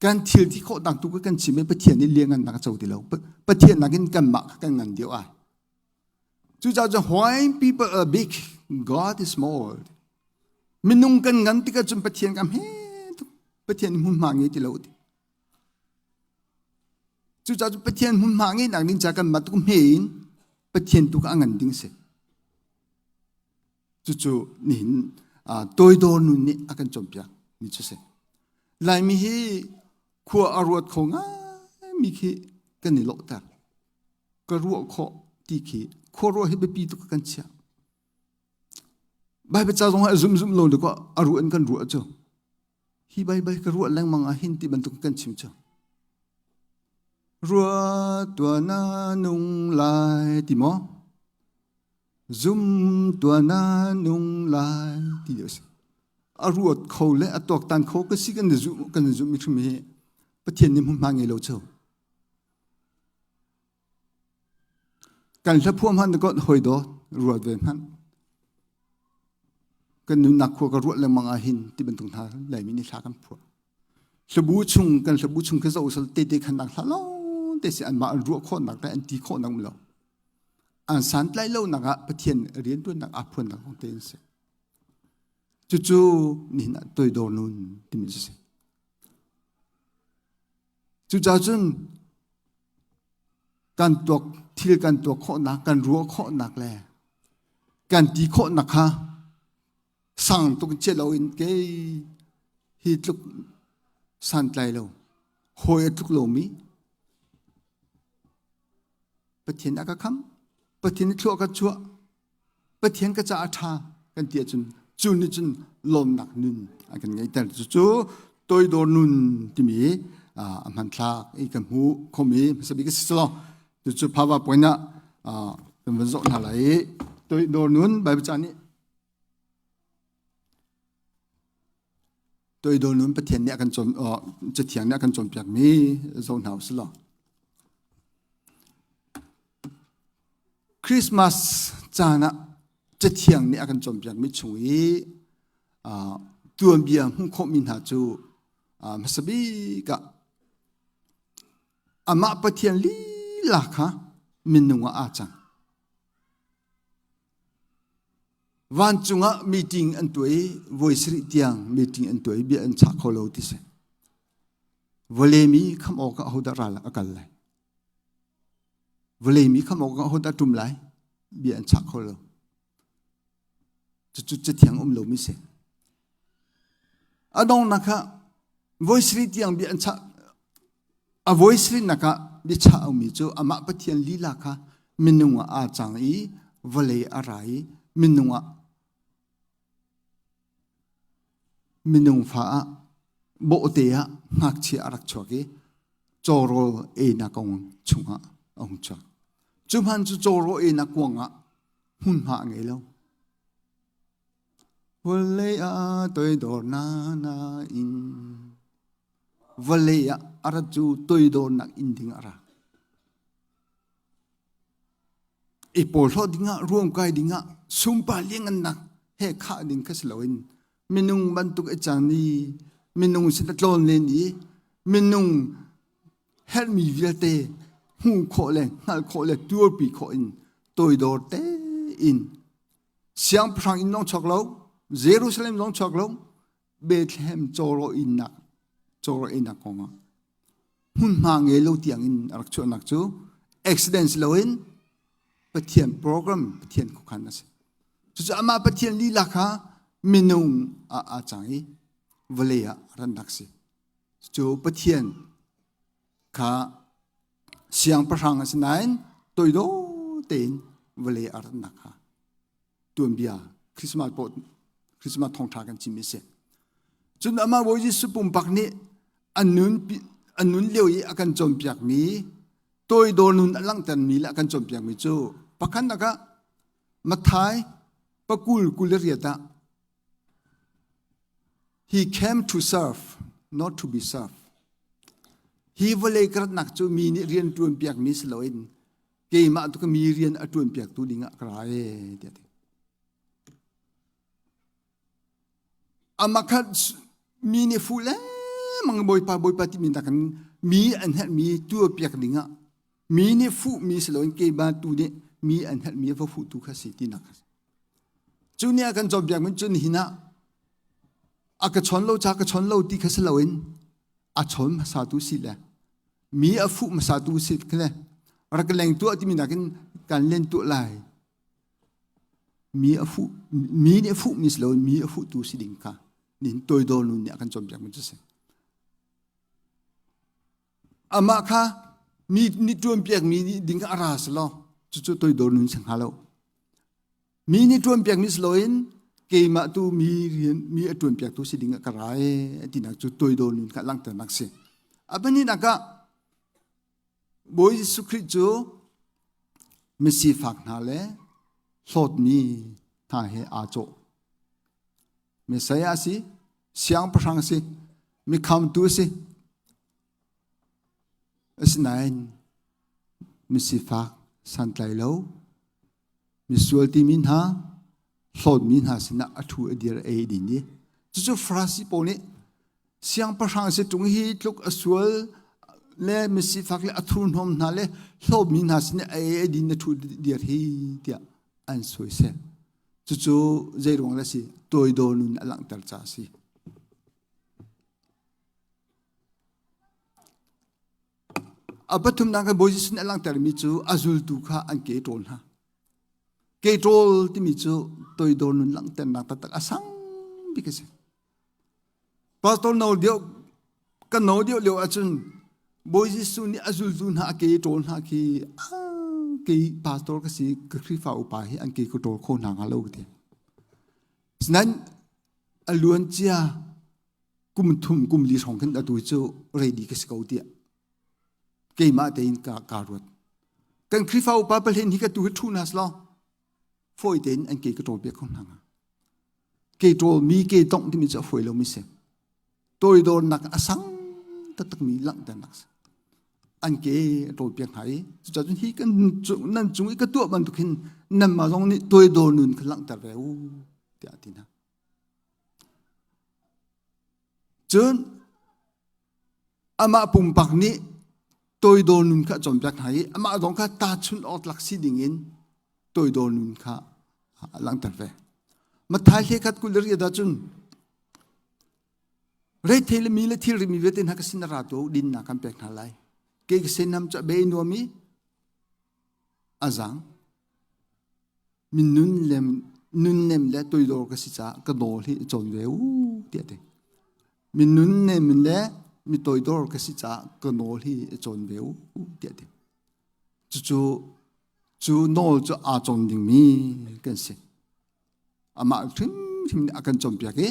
kan thil ti khawhnak tu kan chim i Pathian nih liangngannak a co ti lo. Pathian nakin kanmah kha kan ngan deuh ai. Cucaah cun when people are big, God is small. Minung kan ngan tikah cun Pathian kan hme tuk. Pathian hmunhma ngei ti lo ti. Cucaah cun Pathian hmunhma ngei nak ding ca kan mah tuk hme in Pathian tu ka ngan ding si. Cucu nihin toidor nun nih a kan cawnpiak mi cu si. Laimi hi khua a ruat kho ngai mi khi kan i lawhter. Ka ruah khawh ti khi khua ruah hi biapi tuk kan chiah. Baibal ca zong ah zum zum lo le ko a ruah in kan ruah cu. Hi Baibal ka ruah lengmang ah hin ti bantuk kan chim cu. Ruah tua na nung lai ti maw? Zum tua na nung lai ti a si. A ruat kho le a tuaktan kho ka si kan zu kan zum mi hrim hi Pathian nih hmunhma ngei lo cu. Kan hlaphuah hmanh ko hoi dawt ruat ve hmanh. Kan nunnak khua ka ruah lengmang ah hin ti bantuk hna Laimi nih hla kan phuah. Hlabu chung kan hlabu chung khi zoh sal te te khan nak hla lawng te si anmah an ruah khawhnak le an ti khawhnak um lo. An santlai lo nak ah Pathian riantuannak aa phuannak lawng te an si. Cucu nihin ah toidor nun timi cu si. Cucaah cun kan tuak thil kan tuak khawhnak, kan ruah khawhnak le kan ti khawhnak kha sang tuk chia loin kei hi tluk santlai lo, hawi a tluk lomi Pathian a ka kham, Pathian i thlua ka chuah, Pathian ka caah a ṭha kan ti ahcun cu nih cun lawmnak nun a kan ngeihter. Cucu toidor nun timi a hmanthlak i kan hmuh khomi hmasa bik a si lo. Cucu PowerPoint ah kan van zoh hna lai i toidor nun Bible ca nih toidor nun Pathian nih a kan cawn Cathiang nih a kan cawnpiakmi zoh hna usih law. Christmas caan ah Cathiang nih a kan cawnpiakmi chung i tuanbia hmuh khawhmi hna cu hmasa bik ah amah Pathian lila kha minung ah aa cang. Vancung ah meeting an tuah i voi sarih tiang meeting an tuah i bia an chah kho lo ti si. Vawlei mi khamh awkah ahodah ral a kal lai? Vawlei mi khamh awkah ahodah ṭum lai? Bia an chah kho lo. Cucu cathiang um lomi si. A donghnak ah voi sarih tiang bia an chah a voi sarihnak ah biachah aumi cu amah Pathian lila kha minung ah aa cang i vawlei a ra i minung ah minung fa ah bawhte ah ngakchia a rak chuak i cawrawl einak kong chungah a hung chuak. Cu hman cu cawrawl einak kuang ah hmunhma a ngei lo. Vawlei ah toidornak na in vawlei ah a rat cu toidornak in ding a ra. I porhlawt dingah ruamkai dingah sumpa liangngannak he khah ding kha si loin minung bantuk i cang i minung sin a tlawn len i minung herhmi vialte hmuh khawh le hngalh khawh le tuarpi khawh in toidor tein siangpahrang inn zong chuak lo Jerusalem zong chuak lo Bethlehem cawraw innak cawraw innak kongah hmunhma ngei lo tiang in a rak chuahnak cu accident si loin Pathian program Pathian khuakhan a si. Cucu amah Pathian lila kha minung ah aa cang i vawlei ah rannak si. Cu Pathian kha siangpahrang a si nain toidor tein vawlei a ratnak kha tuanbia Christmas pawh Christmas thawngṭha kan chim i si. Cun amah Bawi Jesuh pumpak nih an nun an nun lio i a kan cawnpiakmi toidor nun a langhtermi le a kan cawnpiakmi cu pakhatnak ah Matthai pakul 28 ah. He came to serve, not to be served. Hi vawlei ka ratnak cu mi nih rian ṭuan piakmi si loin keimah tu ka mi rian a ṭuan piaktu ding ah ka ra e tiah ti. Amah kha mi nih fuh lengmang Bawipa Bawipa timi nakin mi an herhmi tuah piak ding ah mi nih fuhmi si loin keimah tu nih mi an herhmi va fuhtu kha si tinak a si. Cu nih a kan cawnpiakmi cu nihin ah a ka chawn lo ca ka chawn lo ti kha si loin a chawn hmasatu si le mi a fuh hmasatu si le rak leng tuah timi nakin kan len tuah lai mi a fuh mi nih a fuhmi si loin mi a fuhtu si ding kha nihin toidor nun nih a kan cawnpiakmi cu si. Amah kha mi nih ṭuanpiakmi ding kha a ra si law cucu toidor nun si hnga lo. Mi nih ṭuanpiakmi si loin keimah tu mi rian mi a ṭuanpiaktu si ding ah ka ra ee tinak cu toidor nun kha langhternak si. A pahnihnak ah Bawi Jesuh Khrih cu misifak hna le hlawtmi hna he aa cawh. Messiah a si, siangpahrang a si, mikhamtu a si. Asinain misifak santlai lo, misual timi hna, hlawtmi hna sinah a ṭhu a dir ei ding i cucu Farasi pawl nih siangpahrang si ṭung hi tluk a sual le misifak le a thurhnawm hna le hlawtmi hna sinah a ei a din a ṭhu dir hi tiah an sawisel. Cucu zeiruang dah si? Toidor nun a langhter caah a si. A pathumnak kan Bawi Jesuh nih a langhtermi cu a zultu kha an ke ṭawl hna. Ke ṭawl timi cu toidor nun langhternak taktak a sang bik a si. Pastor no deuh kan no deuh lio ahcun Bawi Jesuh nih a zultu hna a ke ṭawl hna khi kei pastor ka si ka Khrihfa upa hi an ke ka ṭawl kho hna hnga lo ka ti. Sinain a luan cia kum thum kum li hrawng khin atu cu ready ka si ko tiah keimah tein ka ka ruat. Kan Khrihfa upa pahlen hi ka tu hi ṭhu hna selaw fawi tein an ke ka ṭawl piak kho hna hnga. Ke ṭawl mi ke tongh timi cu a fawi lomi si. Toidornak a sang taktakmi langhternak si. An ke a ṭawl piak hna i cucaah cun hi kan nan cung i ka tuah bantuk hin nanmah zong nih toidor nun kha langhter ve u tiah a ti hna. Cun amah pumpak nih toidor nun kha a cawnpiak hna i amah zong kha tahchunh awk tlak si dingin toidor nun kha a langhter ve. Matthai hlekhat 20 riat ahcun reithei le mi le thilri mi vialte hna ka sin ra tu dinnak kan pek hna lai. Kei ka senam cu a be nuam i a zang. Min nun lem nun nem le toidor ka si caah ka nawl hi cawn ve u tiah ti. Mi nun nem le mi toidor ka si caah ka nawl hi cawn ve u tiah ti. Cucu cu nawl cu aa cawn dingmi kan si. Amah hrimhrim nih a kan cawnpiak i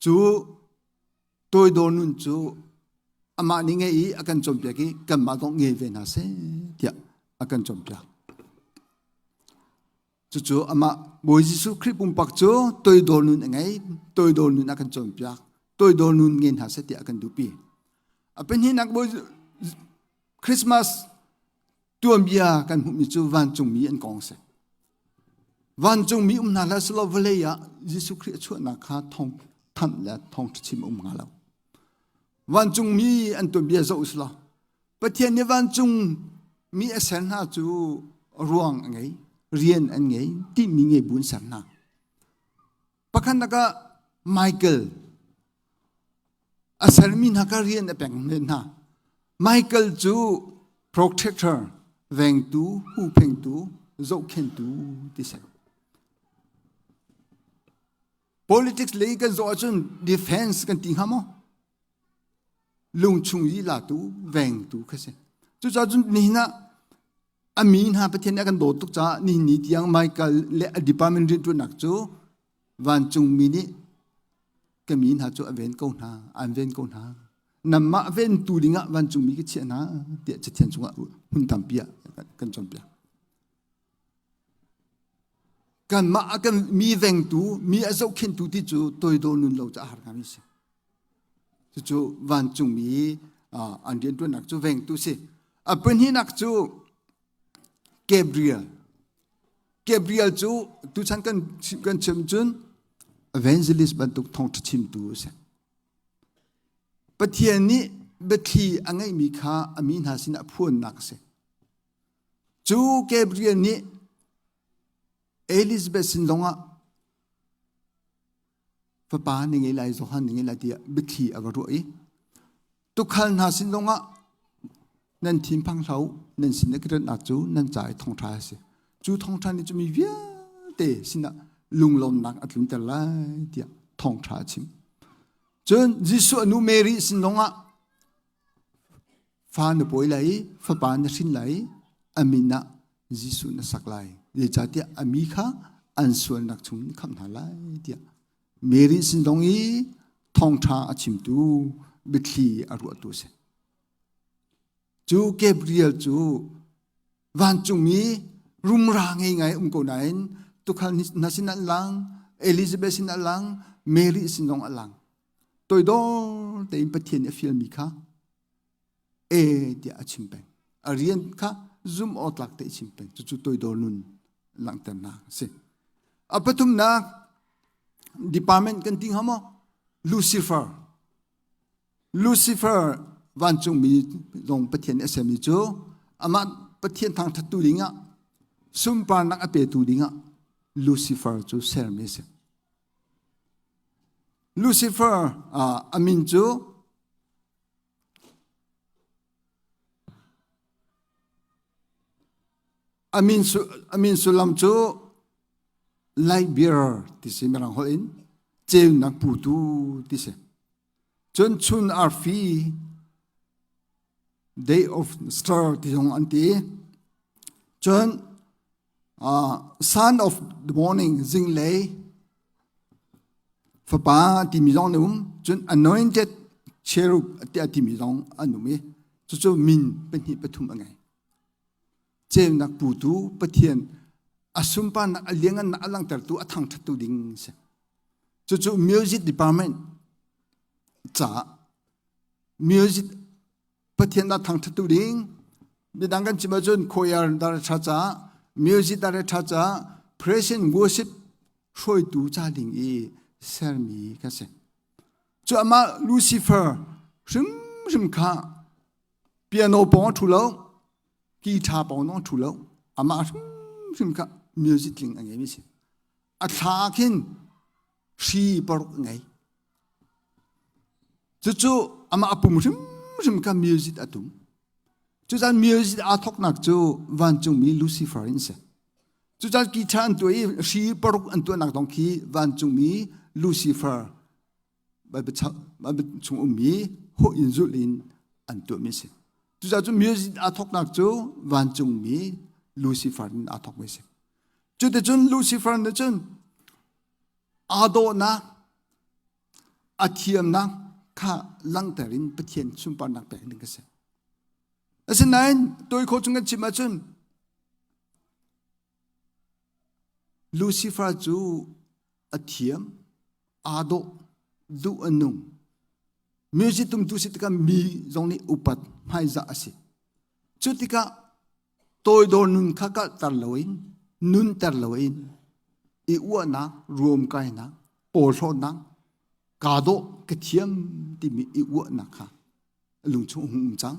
cu toidor nun cu amah nih ngei i a kan cawnpiak i kanmah zong ngei ve hna seh tiah a kan cawnpiak. Cucu amah Bawi Jesuh Khrih pumpak cu toidor nun a ngei, toidor nun a kan cawnpiak, toidor nun ngei hna seh tiah a kan duhpi. A pahnihnak Bawi Christmas tuanbia kan hmuhmi cu vancungmi an kong a si. Vancungmi um hna hlah selaw vawlei ah Jesuh Khrih a chuahnak kha thawng thanh le thawngṭha chim a um hnga lo. Vancungmi an tuanbia zoh usulaw Pathian nih vancung mi a ser hna cu ruang a ngei, rian an ngei, tihmi ngei bu an ser hna. Pakhatnak ah Michael a sermi hna kha rian a pek hna. Michael cu protector, vengtu, huhphengtu, zohkhentu ti si. Politics lei kan zoh ahcun defense kan ti hnga maw? Lungchung i latu, vengtu kha si. Cucaah cun nihin ah a mi hna Pathian nih a kan dawt tuk caah nihin ni tiang Michael le a department rianṭuannak cu vancungmi nih ka mi hna cu a ven ko hna, an ven ko hna. Nanmah ventu dingah vancungmi ka chiah hna tiah Cathiang chungah hmun tampi ah kan cawnpiak. Kanmah a kan mi vengtu, mi a zohkhenhtu ti cu toidor nun lo cu a har ngami si. Cucu vancungmi an rianṭuannak cu vengtu si. A pahnihnak cu Gabriel. Gabriel cu tuchan kan kan chim cun evangelist bantuk thawngṭha chimtu a si. Pathian nih biathli a ngeihmi kha a mi hna sinah phuannak a si. Cu Gabriel nih Elizabeth sin zongah fapa na ngei lai Johan na ngei lai tiah biathli a va ruah i tukhal hna sin zongah nan thinphang hlah u nan sin i ka ratnak cu nan ca i thawngṭha a si. Cu thawngṭha nih cu mi vialte sinah lunglawmnak a tlunter lai tiah thawngṭha a chim. Cun Jesuh a nu Mary sin zongah fa na pawi lai i fapa na hrin lai i a min ah Jesuh na sak lai. Zeicahtiah a mi kha an sualnak chung in khamh hna lai tiah Mary sin zong i thawngṭha a chimtu biathli a ruahtu a si. Cu Gabriel cu vancungmi rumra ngei ngai um ko nain tukhal hna sin an lang, Elizabeth sin a lang, Mary sin zong a lang. Toidor tein Pathian nih a fialmi kha e tiah a chim peng. A rian kha zum awk tlak te chim peng. Cucu toidor nun langhternak a si. A pathumnak department kan ti hnga maw? Lucifer. Lucifer vancungmi zong Pathian nih a sermi cu amah Pathian thangṭhattu dingah sunparnak a petu dingah Lucifer cu sermi a si. Lucifer a min cu a min sullam cu light bearer ti si mirang holh in ceunak putu ti si. Cun chun arfi day of star ti zong an ti. Cun uh, son of the morning zinglei fapa timi zong an um. Cun anointed cherub tiah timi zong an um i cucu min pahnih pathum a ngei. Ceunak putu Pathian a sunparnak a liangannak a langhtertu a thangṭhattu ding si. Cucu music department caah music Pathian a thangṭhattu ding midang kan chim ahcun choir director caah music director caah praise and worship hruaitu ca ding i sermi kan si. Cu amah Lucifer hrimhrim kha piano pawng a ṭhu lo guitar pawng zong a ṭhu lo amah hrimhrim kha music tling a ngeimi si. A thla khin hri paruk a ngei. Cucu amah a pum hrimhrim kha music a tum. Cucan music aa thawknak cu vancungmi Lucifer in si. Cucan guitar an tuah i hri paruk an tuahnak dong khi vancungmi Lucifer Bible chung ummi hawh in zulh in an tuahmi si. Cucaah cu music aa thawknak cu vancungmi Lucifer in aa thawkmi si. Cuticun Lucifer nih cun aa dawhnak, a thiamnak kha langhter in Pathian sunparnak pek ding a si. Asinain tawi khawh chung kan chim ahcun Lucifer cu a thiam, aa dawh, duh a nung. Music tumtu si tikah mi zong nih upat hmaizah a si. Cu tikah toidor nun kha kalhter loin, nunter loin, i uahnak, ruamkainak, porhlawtnak, kaa dawh, ka thiam timi i uahnak kha lungchung a hung um cang.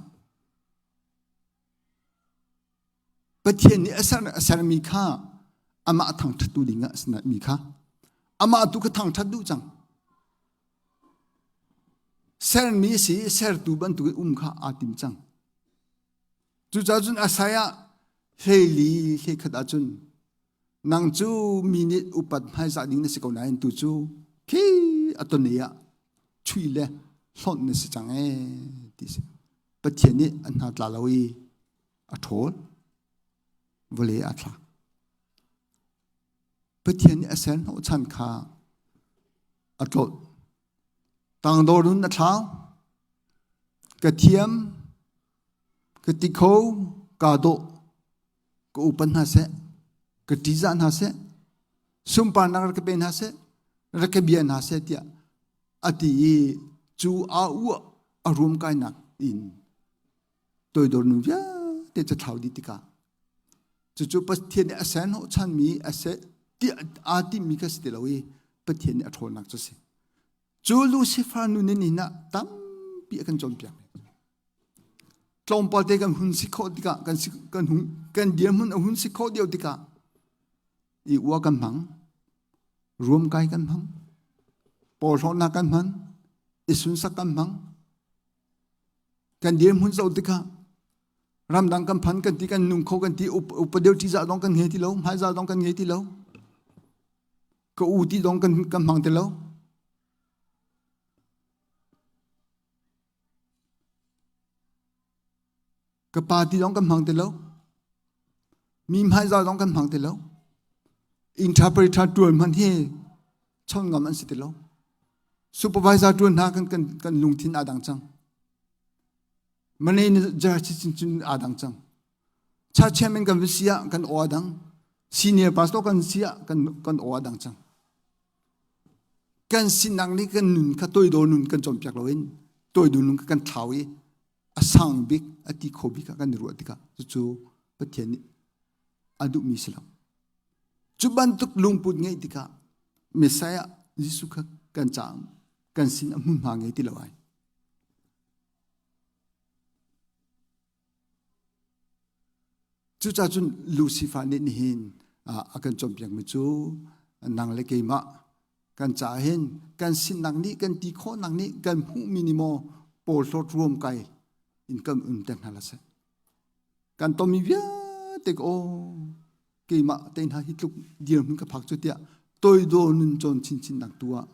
Pathian nih a ser a sermi kha amah a thangṭhattu ding ah a mi kha amah tu kha thangṭhat duh cang. Sermi a si i sertu bantukin um kha aa tim cang. Cucaah cun Isaiah 14 21 ahcun nang cu mi nih upat hmaizah ding na si ko nain tu cu khi a ton ah chui le hlonh na si cang ee ti si. Pathian nih an hna tla lo i a ṭhawl vawlei ah a thlak. Pathian nih a ser hnawhchan kha a tlolh. Tangdor nun a thlau. Ka thiam, ka ti kho, kaa dawh, ka upat hna seh, ka ṭihzah hna seh. Sunparnak rak ka pe hna seh, rak ka bia hna seh tiah a ti i cu a uah a rum kainak in toidor nun vialte cu thlau dih tikah cucu Pathian nih a ser hnawhchanmi a ser ti aa timmi kha si ti lo i Pathian nih a ṭhawnnak cu a si. Cu Lucifer nu nih nihin ah tampi a kan cawnpiak. Tlawmpal te kan hun si khawh tikah kan si kan hung kan dirhmun a hun si khawh deuh tikah i ua kan hmang, ruamkai kan hmang, porhlawtnak kan hman, i sunsak kan hmang. Kan dirhmun zoh tikah ramdang kan phan kan ti kan nung kho kan ti upa deuh ṭihzah zong kan ngei ti lo, hmaizah zong kan ngei ti lo. Ka u ti zong kan kan hmang ti lo. Ka pa ti zong kan hmang ti lo. Mi hmaizah zong kan hmang ti lo. Interpreter tuan hmanh hi chon ngam an si ti lo. Supervisor tuan hna kan kan kan lungthin aa dang cang. Manager chin aa dang cang. Church chairman kan si ah kan aw dang. Senior pastor kan si ah kan kan aw dang cang. Kan sinak nih kan nun kha toidor nun kan cawnpiak loin toidor nun kha kan thlau i a sang bik a ti kho bik ah kan i ruah tikah cucu Pathian nih a duhmi si lo. Cu bantuk lungput ngeih tikah Messiah Jesuh kha kan caah kan sin a hmunhma ngei ti lo ai. Cucaah cun Lucifer nih nihin a kan cawnpiakmi cu nang le keimah kan caah hin kan sinnak nih kan ti khawhnak nih kan hmuhmi nih maw porhlawt ruam kai in kan umter hna la seh. Kan tonmi vialte ka aw keimah te hna hi tluk dirhmun ka phak cu tiah toidor nun cawn chinchin nak tu ah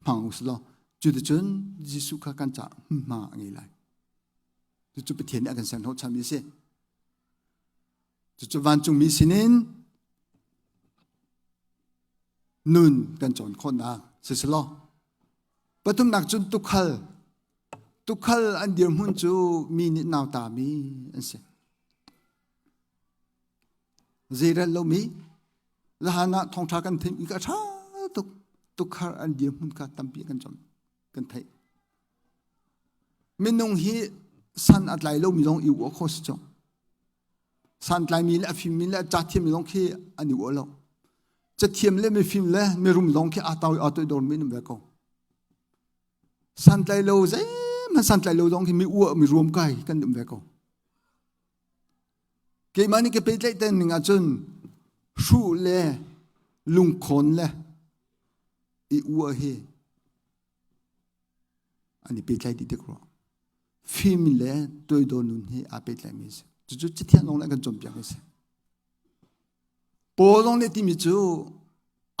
hmang u sih law cuticun Jesuh kha kan caah hmunhma a ngei lai. Cucu Pathian nih a kan ser hnawhchanmi a si. Cucu vancungmi sinin nun kan cawn khawhnak sisilaw pathumnak cun tukhal tukhal an dirhmun cu mi nih nautami an si. Zeirel lomi lahan ah thawngṭha kan theih mi kha a ṭha tuk tukhal an dirhmun kha tampi kan cawn kan theih. Minung hi san a tlai lomi zong i uah khawh si cang. Santlaimi le a fimmi le ca thiammi zong khi an i uah lo. Cathiam le mifim le mirum zong khi aa tau i aa toidormi an um ve ko. Santlai lo zeihmanh santlai lo zong khi mi uah mi ruam kai kan um ve ko. Keimah nih ka pehtlaih ten ning ahcun hruh le lungkhawn le i uah hi an i pehtlai dih tik rua. Fim le toidor nun hi aa pehtlaimi a si. Cucu Cathiang lawng nih a kan cawnpiak a si. Paul zong nih timi cu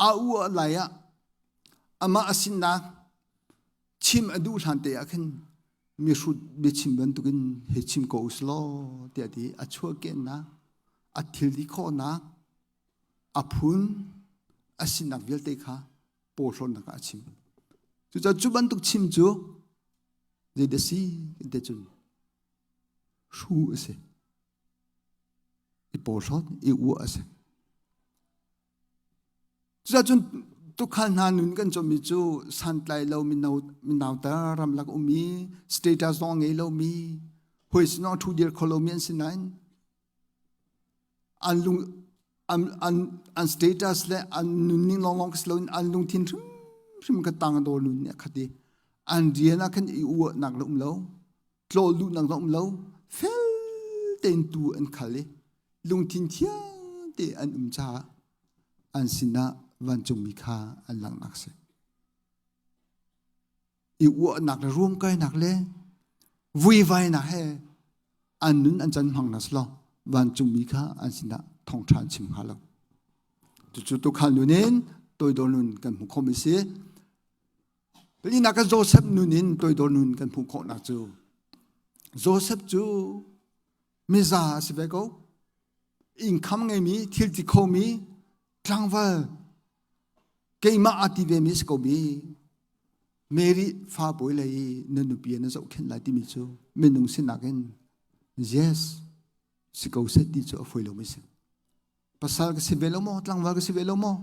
a uah lai ah amah a sinak chim a duh hlan te ah khin mihrut biachim bantukin hei chim ko usih tiah ti a chuahkehnak a thil ti khawhnak a phun a sinak vialte kha pawhlawnnak ah a chim. Cucaah cu bantuk chim cu zeidah si ti cun hru a si. I pawhlawt, i uah a si. Cucaah cun tukhal hna nun kan cawmmi cu santlai lo mino minautar ramlak ummi status zong ngei lomi hawi sinah ṭhu dir kho lomi an si nain an lung an an an status le an nunning lawnglawng si loin an lungthin hrimhrim kha tang dawr nun nih a khat i an rian ah khan i uahnak le um lo tlawh luhnak le um lo fel tein tu an khal i lungthin thiang te an um caah an sinah vancungmi kha an langhnak si i uahnak le ruamkainak le vuivainak he an nun an can hmang na si lo vancungmi kha an sinah thawngṭha an chim hnga lo cucu tukhal nun in toidor nun kan hmuh khawhmi si Palinak ka Joseph nun in toidor nun kan hmuh khawhnak cu Joseph cu miza a si ve ko income ngeimi thil ti khomi tlangval keimah a ti vemi si ko mi Mary fa bawi lei na nupi na zohkhenh lai timi cu minung sinak in yes si ko seh ti cu a fawi lomi si. Pasal ka si ve lo maw tlangval ka si ve lo maw?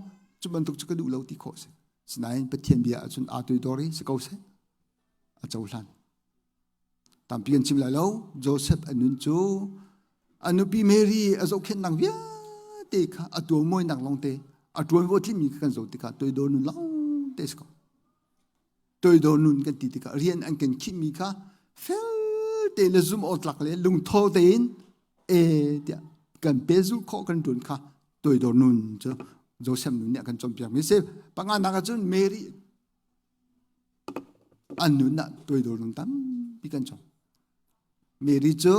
Cu bantuk cu ka duh lo ti khawh si. Sinain Pathian bia ahcun aa tuidor i si ko seh. A cohlan. Tampi kan chim lai lo. Joseph a nun cu a nupi Mary a zohkhenhnak vialte kha a tuammuainak lawngte a ṭuanvo tlinmi kha kan zoh tikah toidor nun lawngte si ko. Toidor nun kan ti tikah rian an kan khihmi kha fel te le zum awk tlak le lungtho tein e tiah kan pehzulh khawh kan ṭuan kha toidor nun cu Joseph nun nih a kan cawnpiakmi a si. Panganak ahcun Mary an nun ah toidor nun tampi kan cawng. Mary cu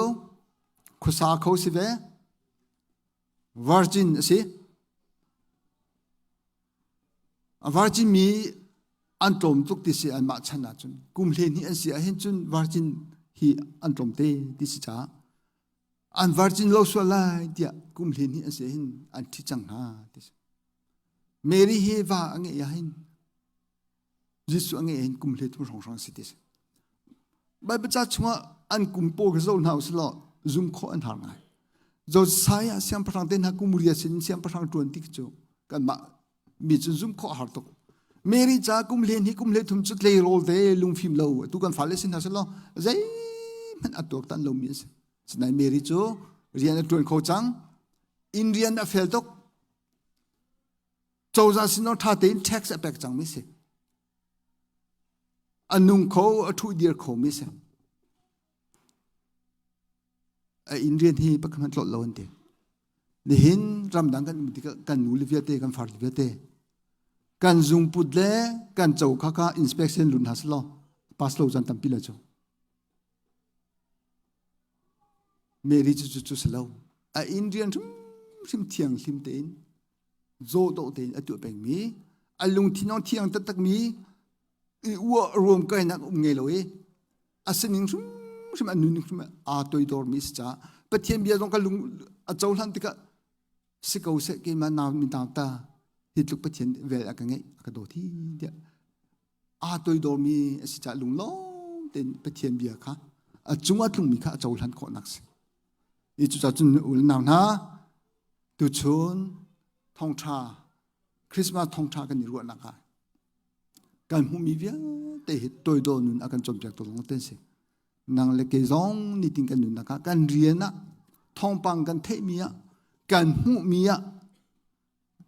khuasa kho si ve, virgin a si. A virgin mi an tlawm tuk ti si anmah chan ahcun kum 12 an si ahhin cun virgin hi an tlawm te ti si caah an virgin lo sual lai tiah kum 12 an si ahhin an ṭhi cang hna ti si. Mary hi va a ngeih ahhin Jesuh a ngeih ahhin kum 13 hrawnghrang si ti si. Baibal ca chungah an kum pawl kha zoh hna usih law zum khawh an har ngai. Josiah siangpahrang te hna kum ria sin siangpahrang ṭuan ti cu kanmah mi cu zum khawh a har tuk. Mary ca kum len hi kum le thum cu tleirawl te lungfim lo tu kan fale sin hna selaw zeihmanh a tuaktan lomi an si. Sinain Mary cu rian a ṭuan kho cang. Inn rian a fel tuk. Cozah sin ṭha tein tax a pek cangmi si. A nung kho, a ṭhu dir khomi si. A inn rian hi pakhat hmanh tlolh lo an ti. Nihin ramdang kan um tikah kan nu le vialte, kan far le vialte, kan zungput le kan co kha kha inspection lut hna selaw pass lo caan tampi le cu. Mary cu cu cu si lo. A inn rian hrimhrim thianghlim tein zaw dawh tein a tuah pengmi, a lungthin ong thiang taktakmi, i uah ruam kainak um ngei lo i a sining hrimhrim a nunning hrim aa toidormi si caah Pathian bia zong ka lung a cohlan tikah si ko seh keimah nau mi nau ta hi tluk Pathian vel a ka ngeih a ka dawt hi tiah aa toidormi a si caah lunglawm tein Pathian bia kha a cung a tlungmi kha a cohlan khawhnak si. I cucaah cun u le nau hna tuchun thawngṭha Christmas thawngṭha kan i ruahnak ah kan hmuhmi vialte hi toidor nun a kan cawnpiaktu lawng te an si. Nang le kei zong nitin kan nunnak ah kan rian ah thawngpang kan theihmi ah kan hmuhmi ah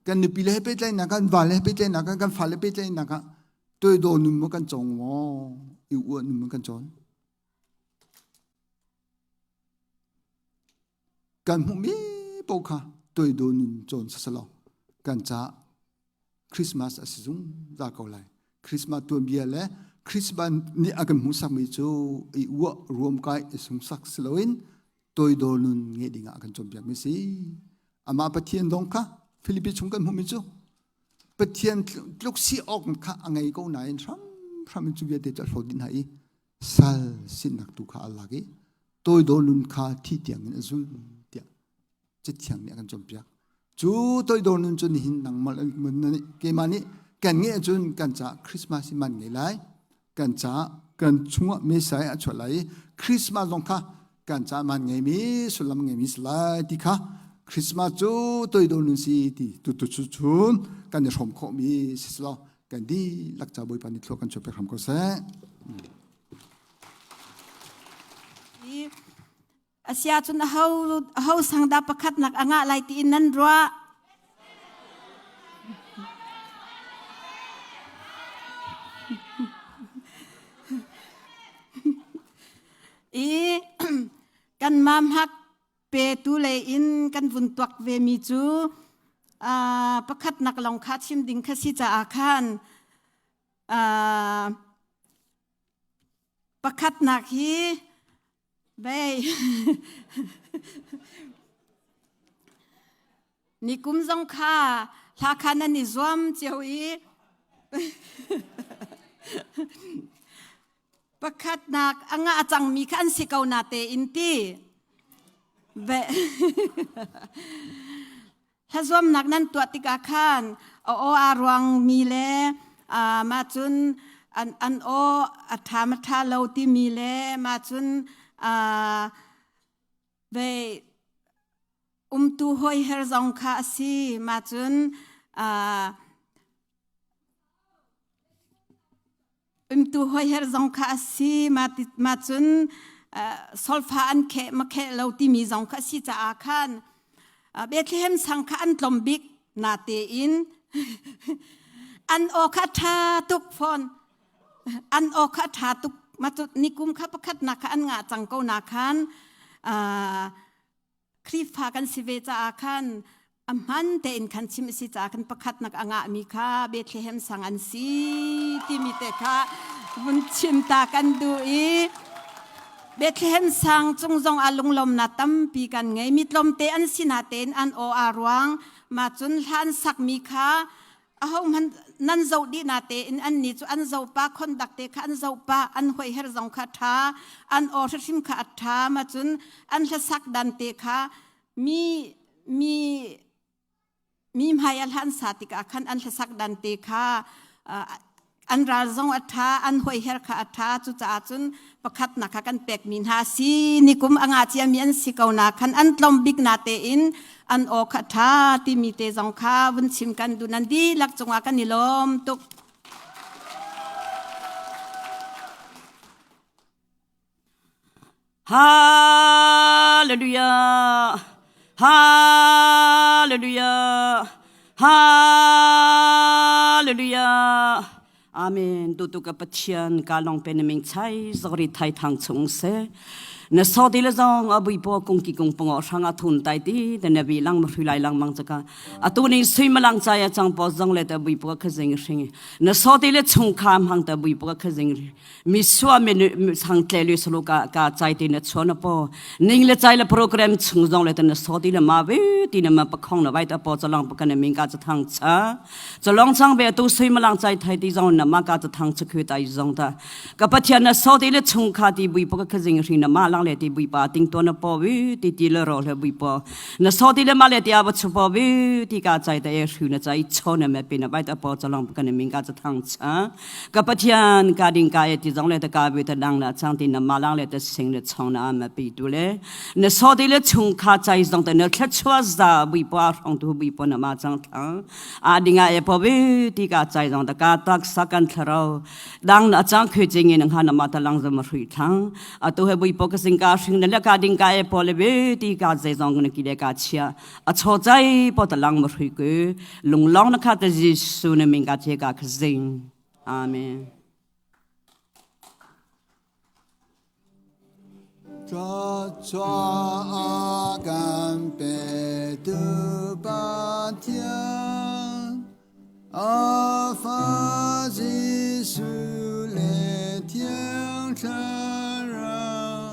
kan nupi le he pehtlaihnak kan va le he pehtlaihnak ah kan fale pehtlaihnak ah toidor nun maw kan cawng maw i uah nun maw kan cawn Kan hmuhmi paoh kha toidor nun cawn sasalaw kan caah Christmas a si zungzal ko lai. Christmas tuanbia le Christmas nih a kan hmuhsakmi cu i uah ruamkai i sungsak si loin toidor nun ngeih dingah a kan cawnpiakmi si. Amah Pathian dong kha Filipi chung kan hmuhmi cu Pathian tluk si awk kha a ngei ko nain hramhram in cu vialte cu a hlawt dih hna i sal sinak tu kha a lak i toidor nun kha thi tiang in a zul tiah Cathiang nih a kan cawnpiak. Cu toidor nun cu nihin nangmah keimah nih kan ngeih ahcun kan caah Christmas hi man ngei lai. Kan caah kan chungah Messiah a chuah lai i Christmas zong kha kan caah man ngeimi sullam ngeimi si lai ti kha Christmas cu toidor nun si ti tu tu chun kan i hrawm khawhmi si lo kan dihlak ca Bawipa nih thlua kan chuah pek hram ko seh. Asia cun aho aho sang dah pakhatnak a ngah lai tiin nan ruah? I kan mamhak petu lei in kan vun tuak ve mi cu pakhatnak lawng kha chim ding kha si caah khan pakhatnak hi Bei. Nikum zong kha hla kha nan i zuam cio i pakhatnak a ngah cangmi kha an si ko na tein ti. Hlazuamnak nan tuah tikah khan a aw aa ruangmi le mah cun an aw a ṭha ma ṭha lo timi le mah cun vei umtu hawiher zong kha a si. Mah cun. Umtu hoiher zong kha a si ma cun solfa an kheh ma kheh lo timi zong kha a si caah khan Bethlehem sang kha an tlawm bik na tein an aw kha ṭha tuk fawn an aw kha ṭha tuk ma cu nikum kha pakhat nak kha an ngah cang ko na khan Khrihfa kan si ve caah khan a hman tein khan chim a si caah khan pakhatnak a ngahmi kha Bethlehem sang an si timi te kha vun chim ta kan duh i Bethlehem sang cung zong ah lunglawmnak tampi kan ngei. Mi tlawmte an si na tein an aw aa ruang. Mah cun hla an sakmi kha ahohmanh nan zoh dih na tein an ni cu an zopa khondak te kha an zopa an hoiher zong kha ṭha an aw hrimhrim kha a ṭha ma cun an hlasak dan te kha mi mi mi hmai a hlan sa tikah khan an hlasak dan te kha an ral zong a ṭha an hoiher kha a ṭha cucaah cun pakhatnak kha kan pekmi hna si nikum a nga ciami an si ko na khan an tlawm bik na tein an aw kha ṭha timi te zong kha vun chim kan duh nan dihlak cungah kan i lawm tuk. Hallelujah. Hallelujah. Hallelujah. Amen. Tu tu ka Pathian ka long pe na ming chai zori thai thang chung se. Na so ti le zong a bui po kung ki kung pongo hranga thun tai ti te na bi lang ma hrui lai lang mang chaka. Atu ning sui malang chai a chang po zong le ta bui po kha zing hring. Na so ti le chung kham hang ta bui po kha zing mi sua mi sang tle lu sulu ka ka chai ti na chona po ning le chai le program chung zong le tan so ti le ma ve ti na ma pakhong na vai ta po chalong pakan ming ka cha thang cha chalong chang be tu sui malang chai thai ti zong na ma ka cha thang cha khu tai zong ta ka pathian na so ti le chung kha ti bui po ka khazing ri na ma lang le ti bui pa ting to na po vi ti ti le ro le bui po na so ti le ma le ti a ba chu po vi ti ka chai ta e hru na chai cho na me pi na vai ta po chalong pakan ming ka cha thang cha Ka Pathian ka ding ka e ti zong le ta ka bi ta dang la chang ti na ma lang le ta sing le chong na ma pi tu le na so ti le chung kha chai zong ta na thla chua za bui pa rong tu bui pa na ma chang thang a dinga e po bi ti ka chai zong ta ka tak sa kan thlaro dang na chang khu ching in ha na ma ta lang zom hrui thang a tu he bui po ka sing ka hring na le ka ding ka e po le bi ti ka zai zong na ki le ka chia a cho chai po ta lang ma hrui ku lunglong na kha ta Jesu na min ka che ka khazing amen Cho cho kan pe tu pa thian a fa Jesu le thiang thlarau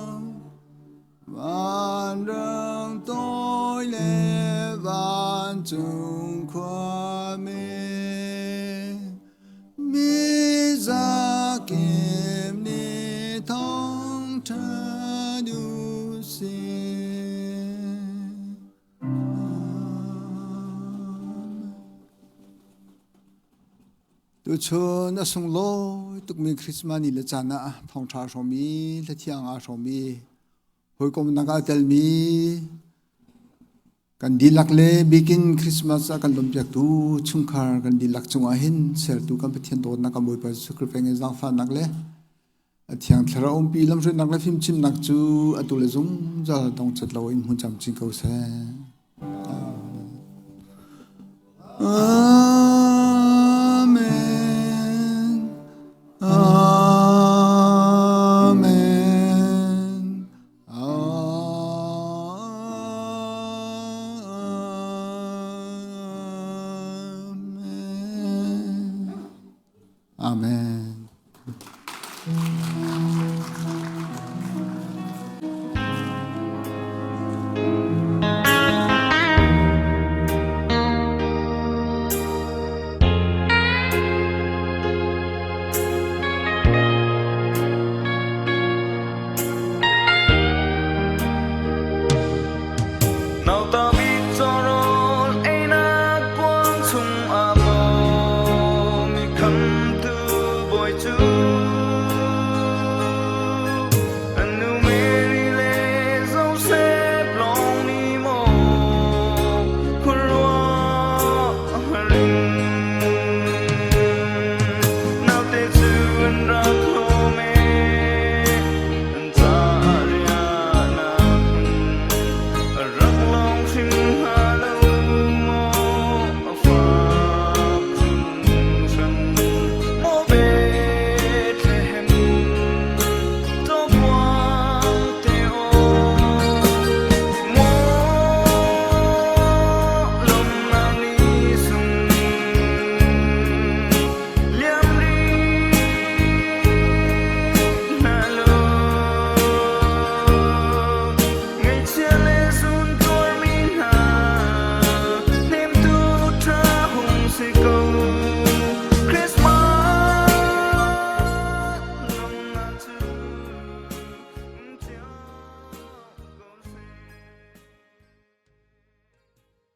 Van rang toi le van cung khuami mi zakim nih thawngṭha duh sih. Tuchun a sunglawi tukmi Christmas ni le caan ah thawngṭha a hrawmmi, hlathiang aa hrawmmi, hawikomnak aa telmi kan dihlak le bikin Christmas a kan lawmpiaktu chungkhar kan dihlak cungah hin sertu kan Pathian dawtnak kan Bawipa Jesuh Khrih peng in zaangfahnak le a thiang thlarau umpi lamhruainak le fimchimnak cu atu le zungzal dongcat loin hmun camcin ko seh. Amen. Amen. Amen. Amen.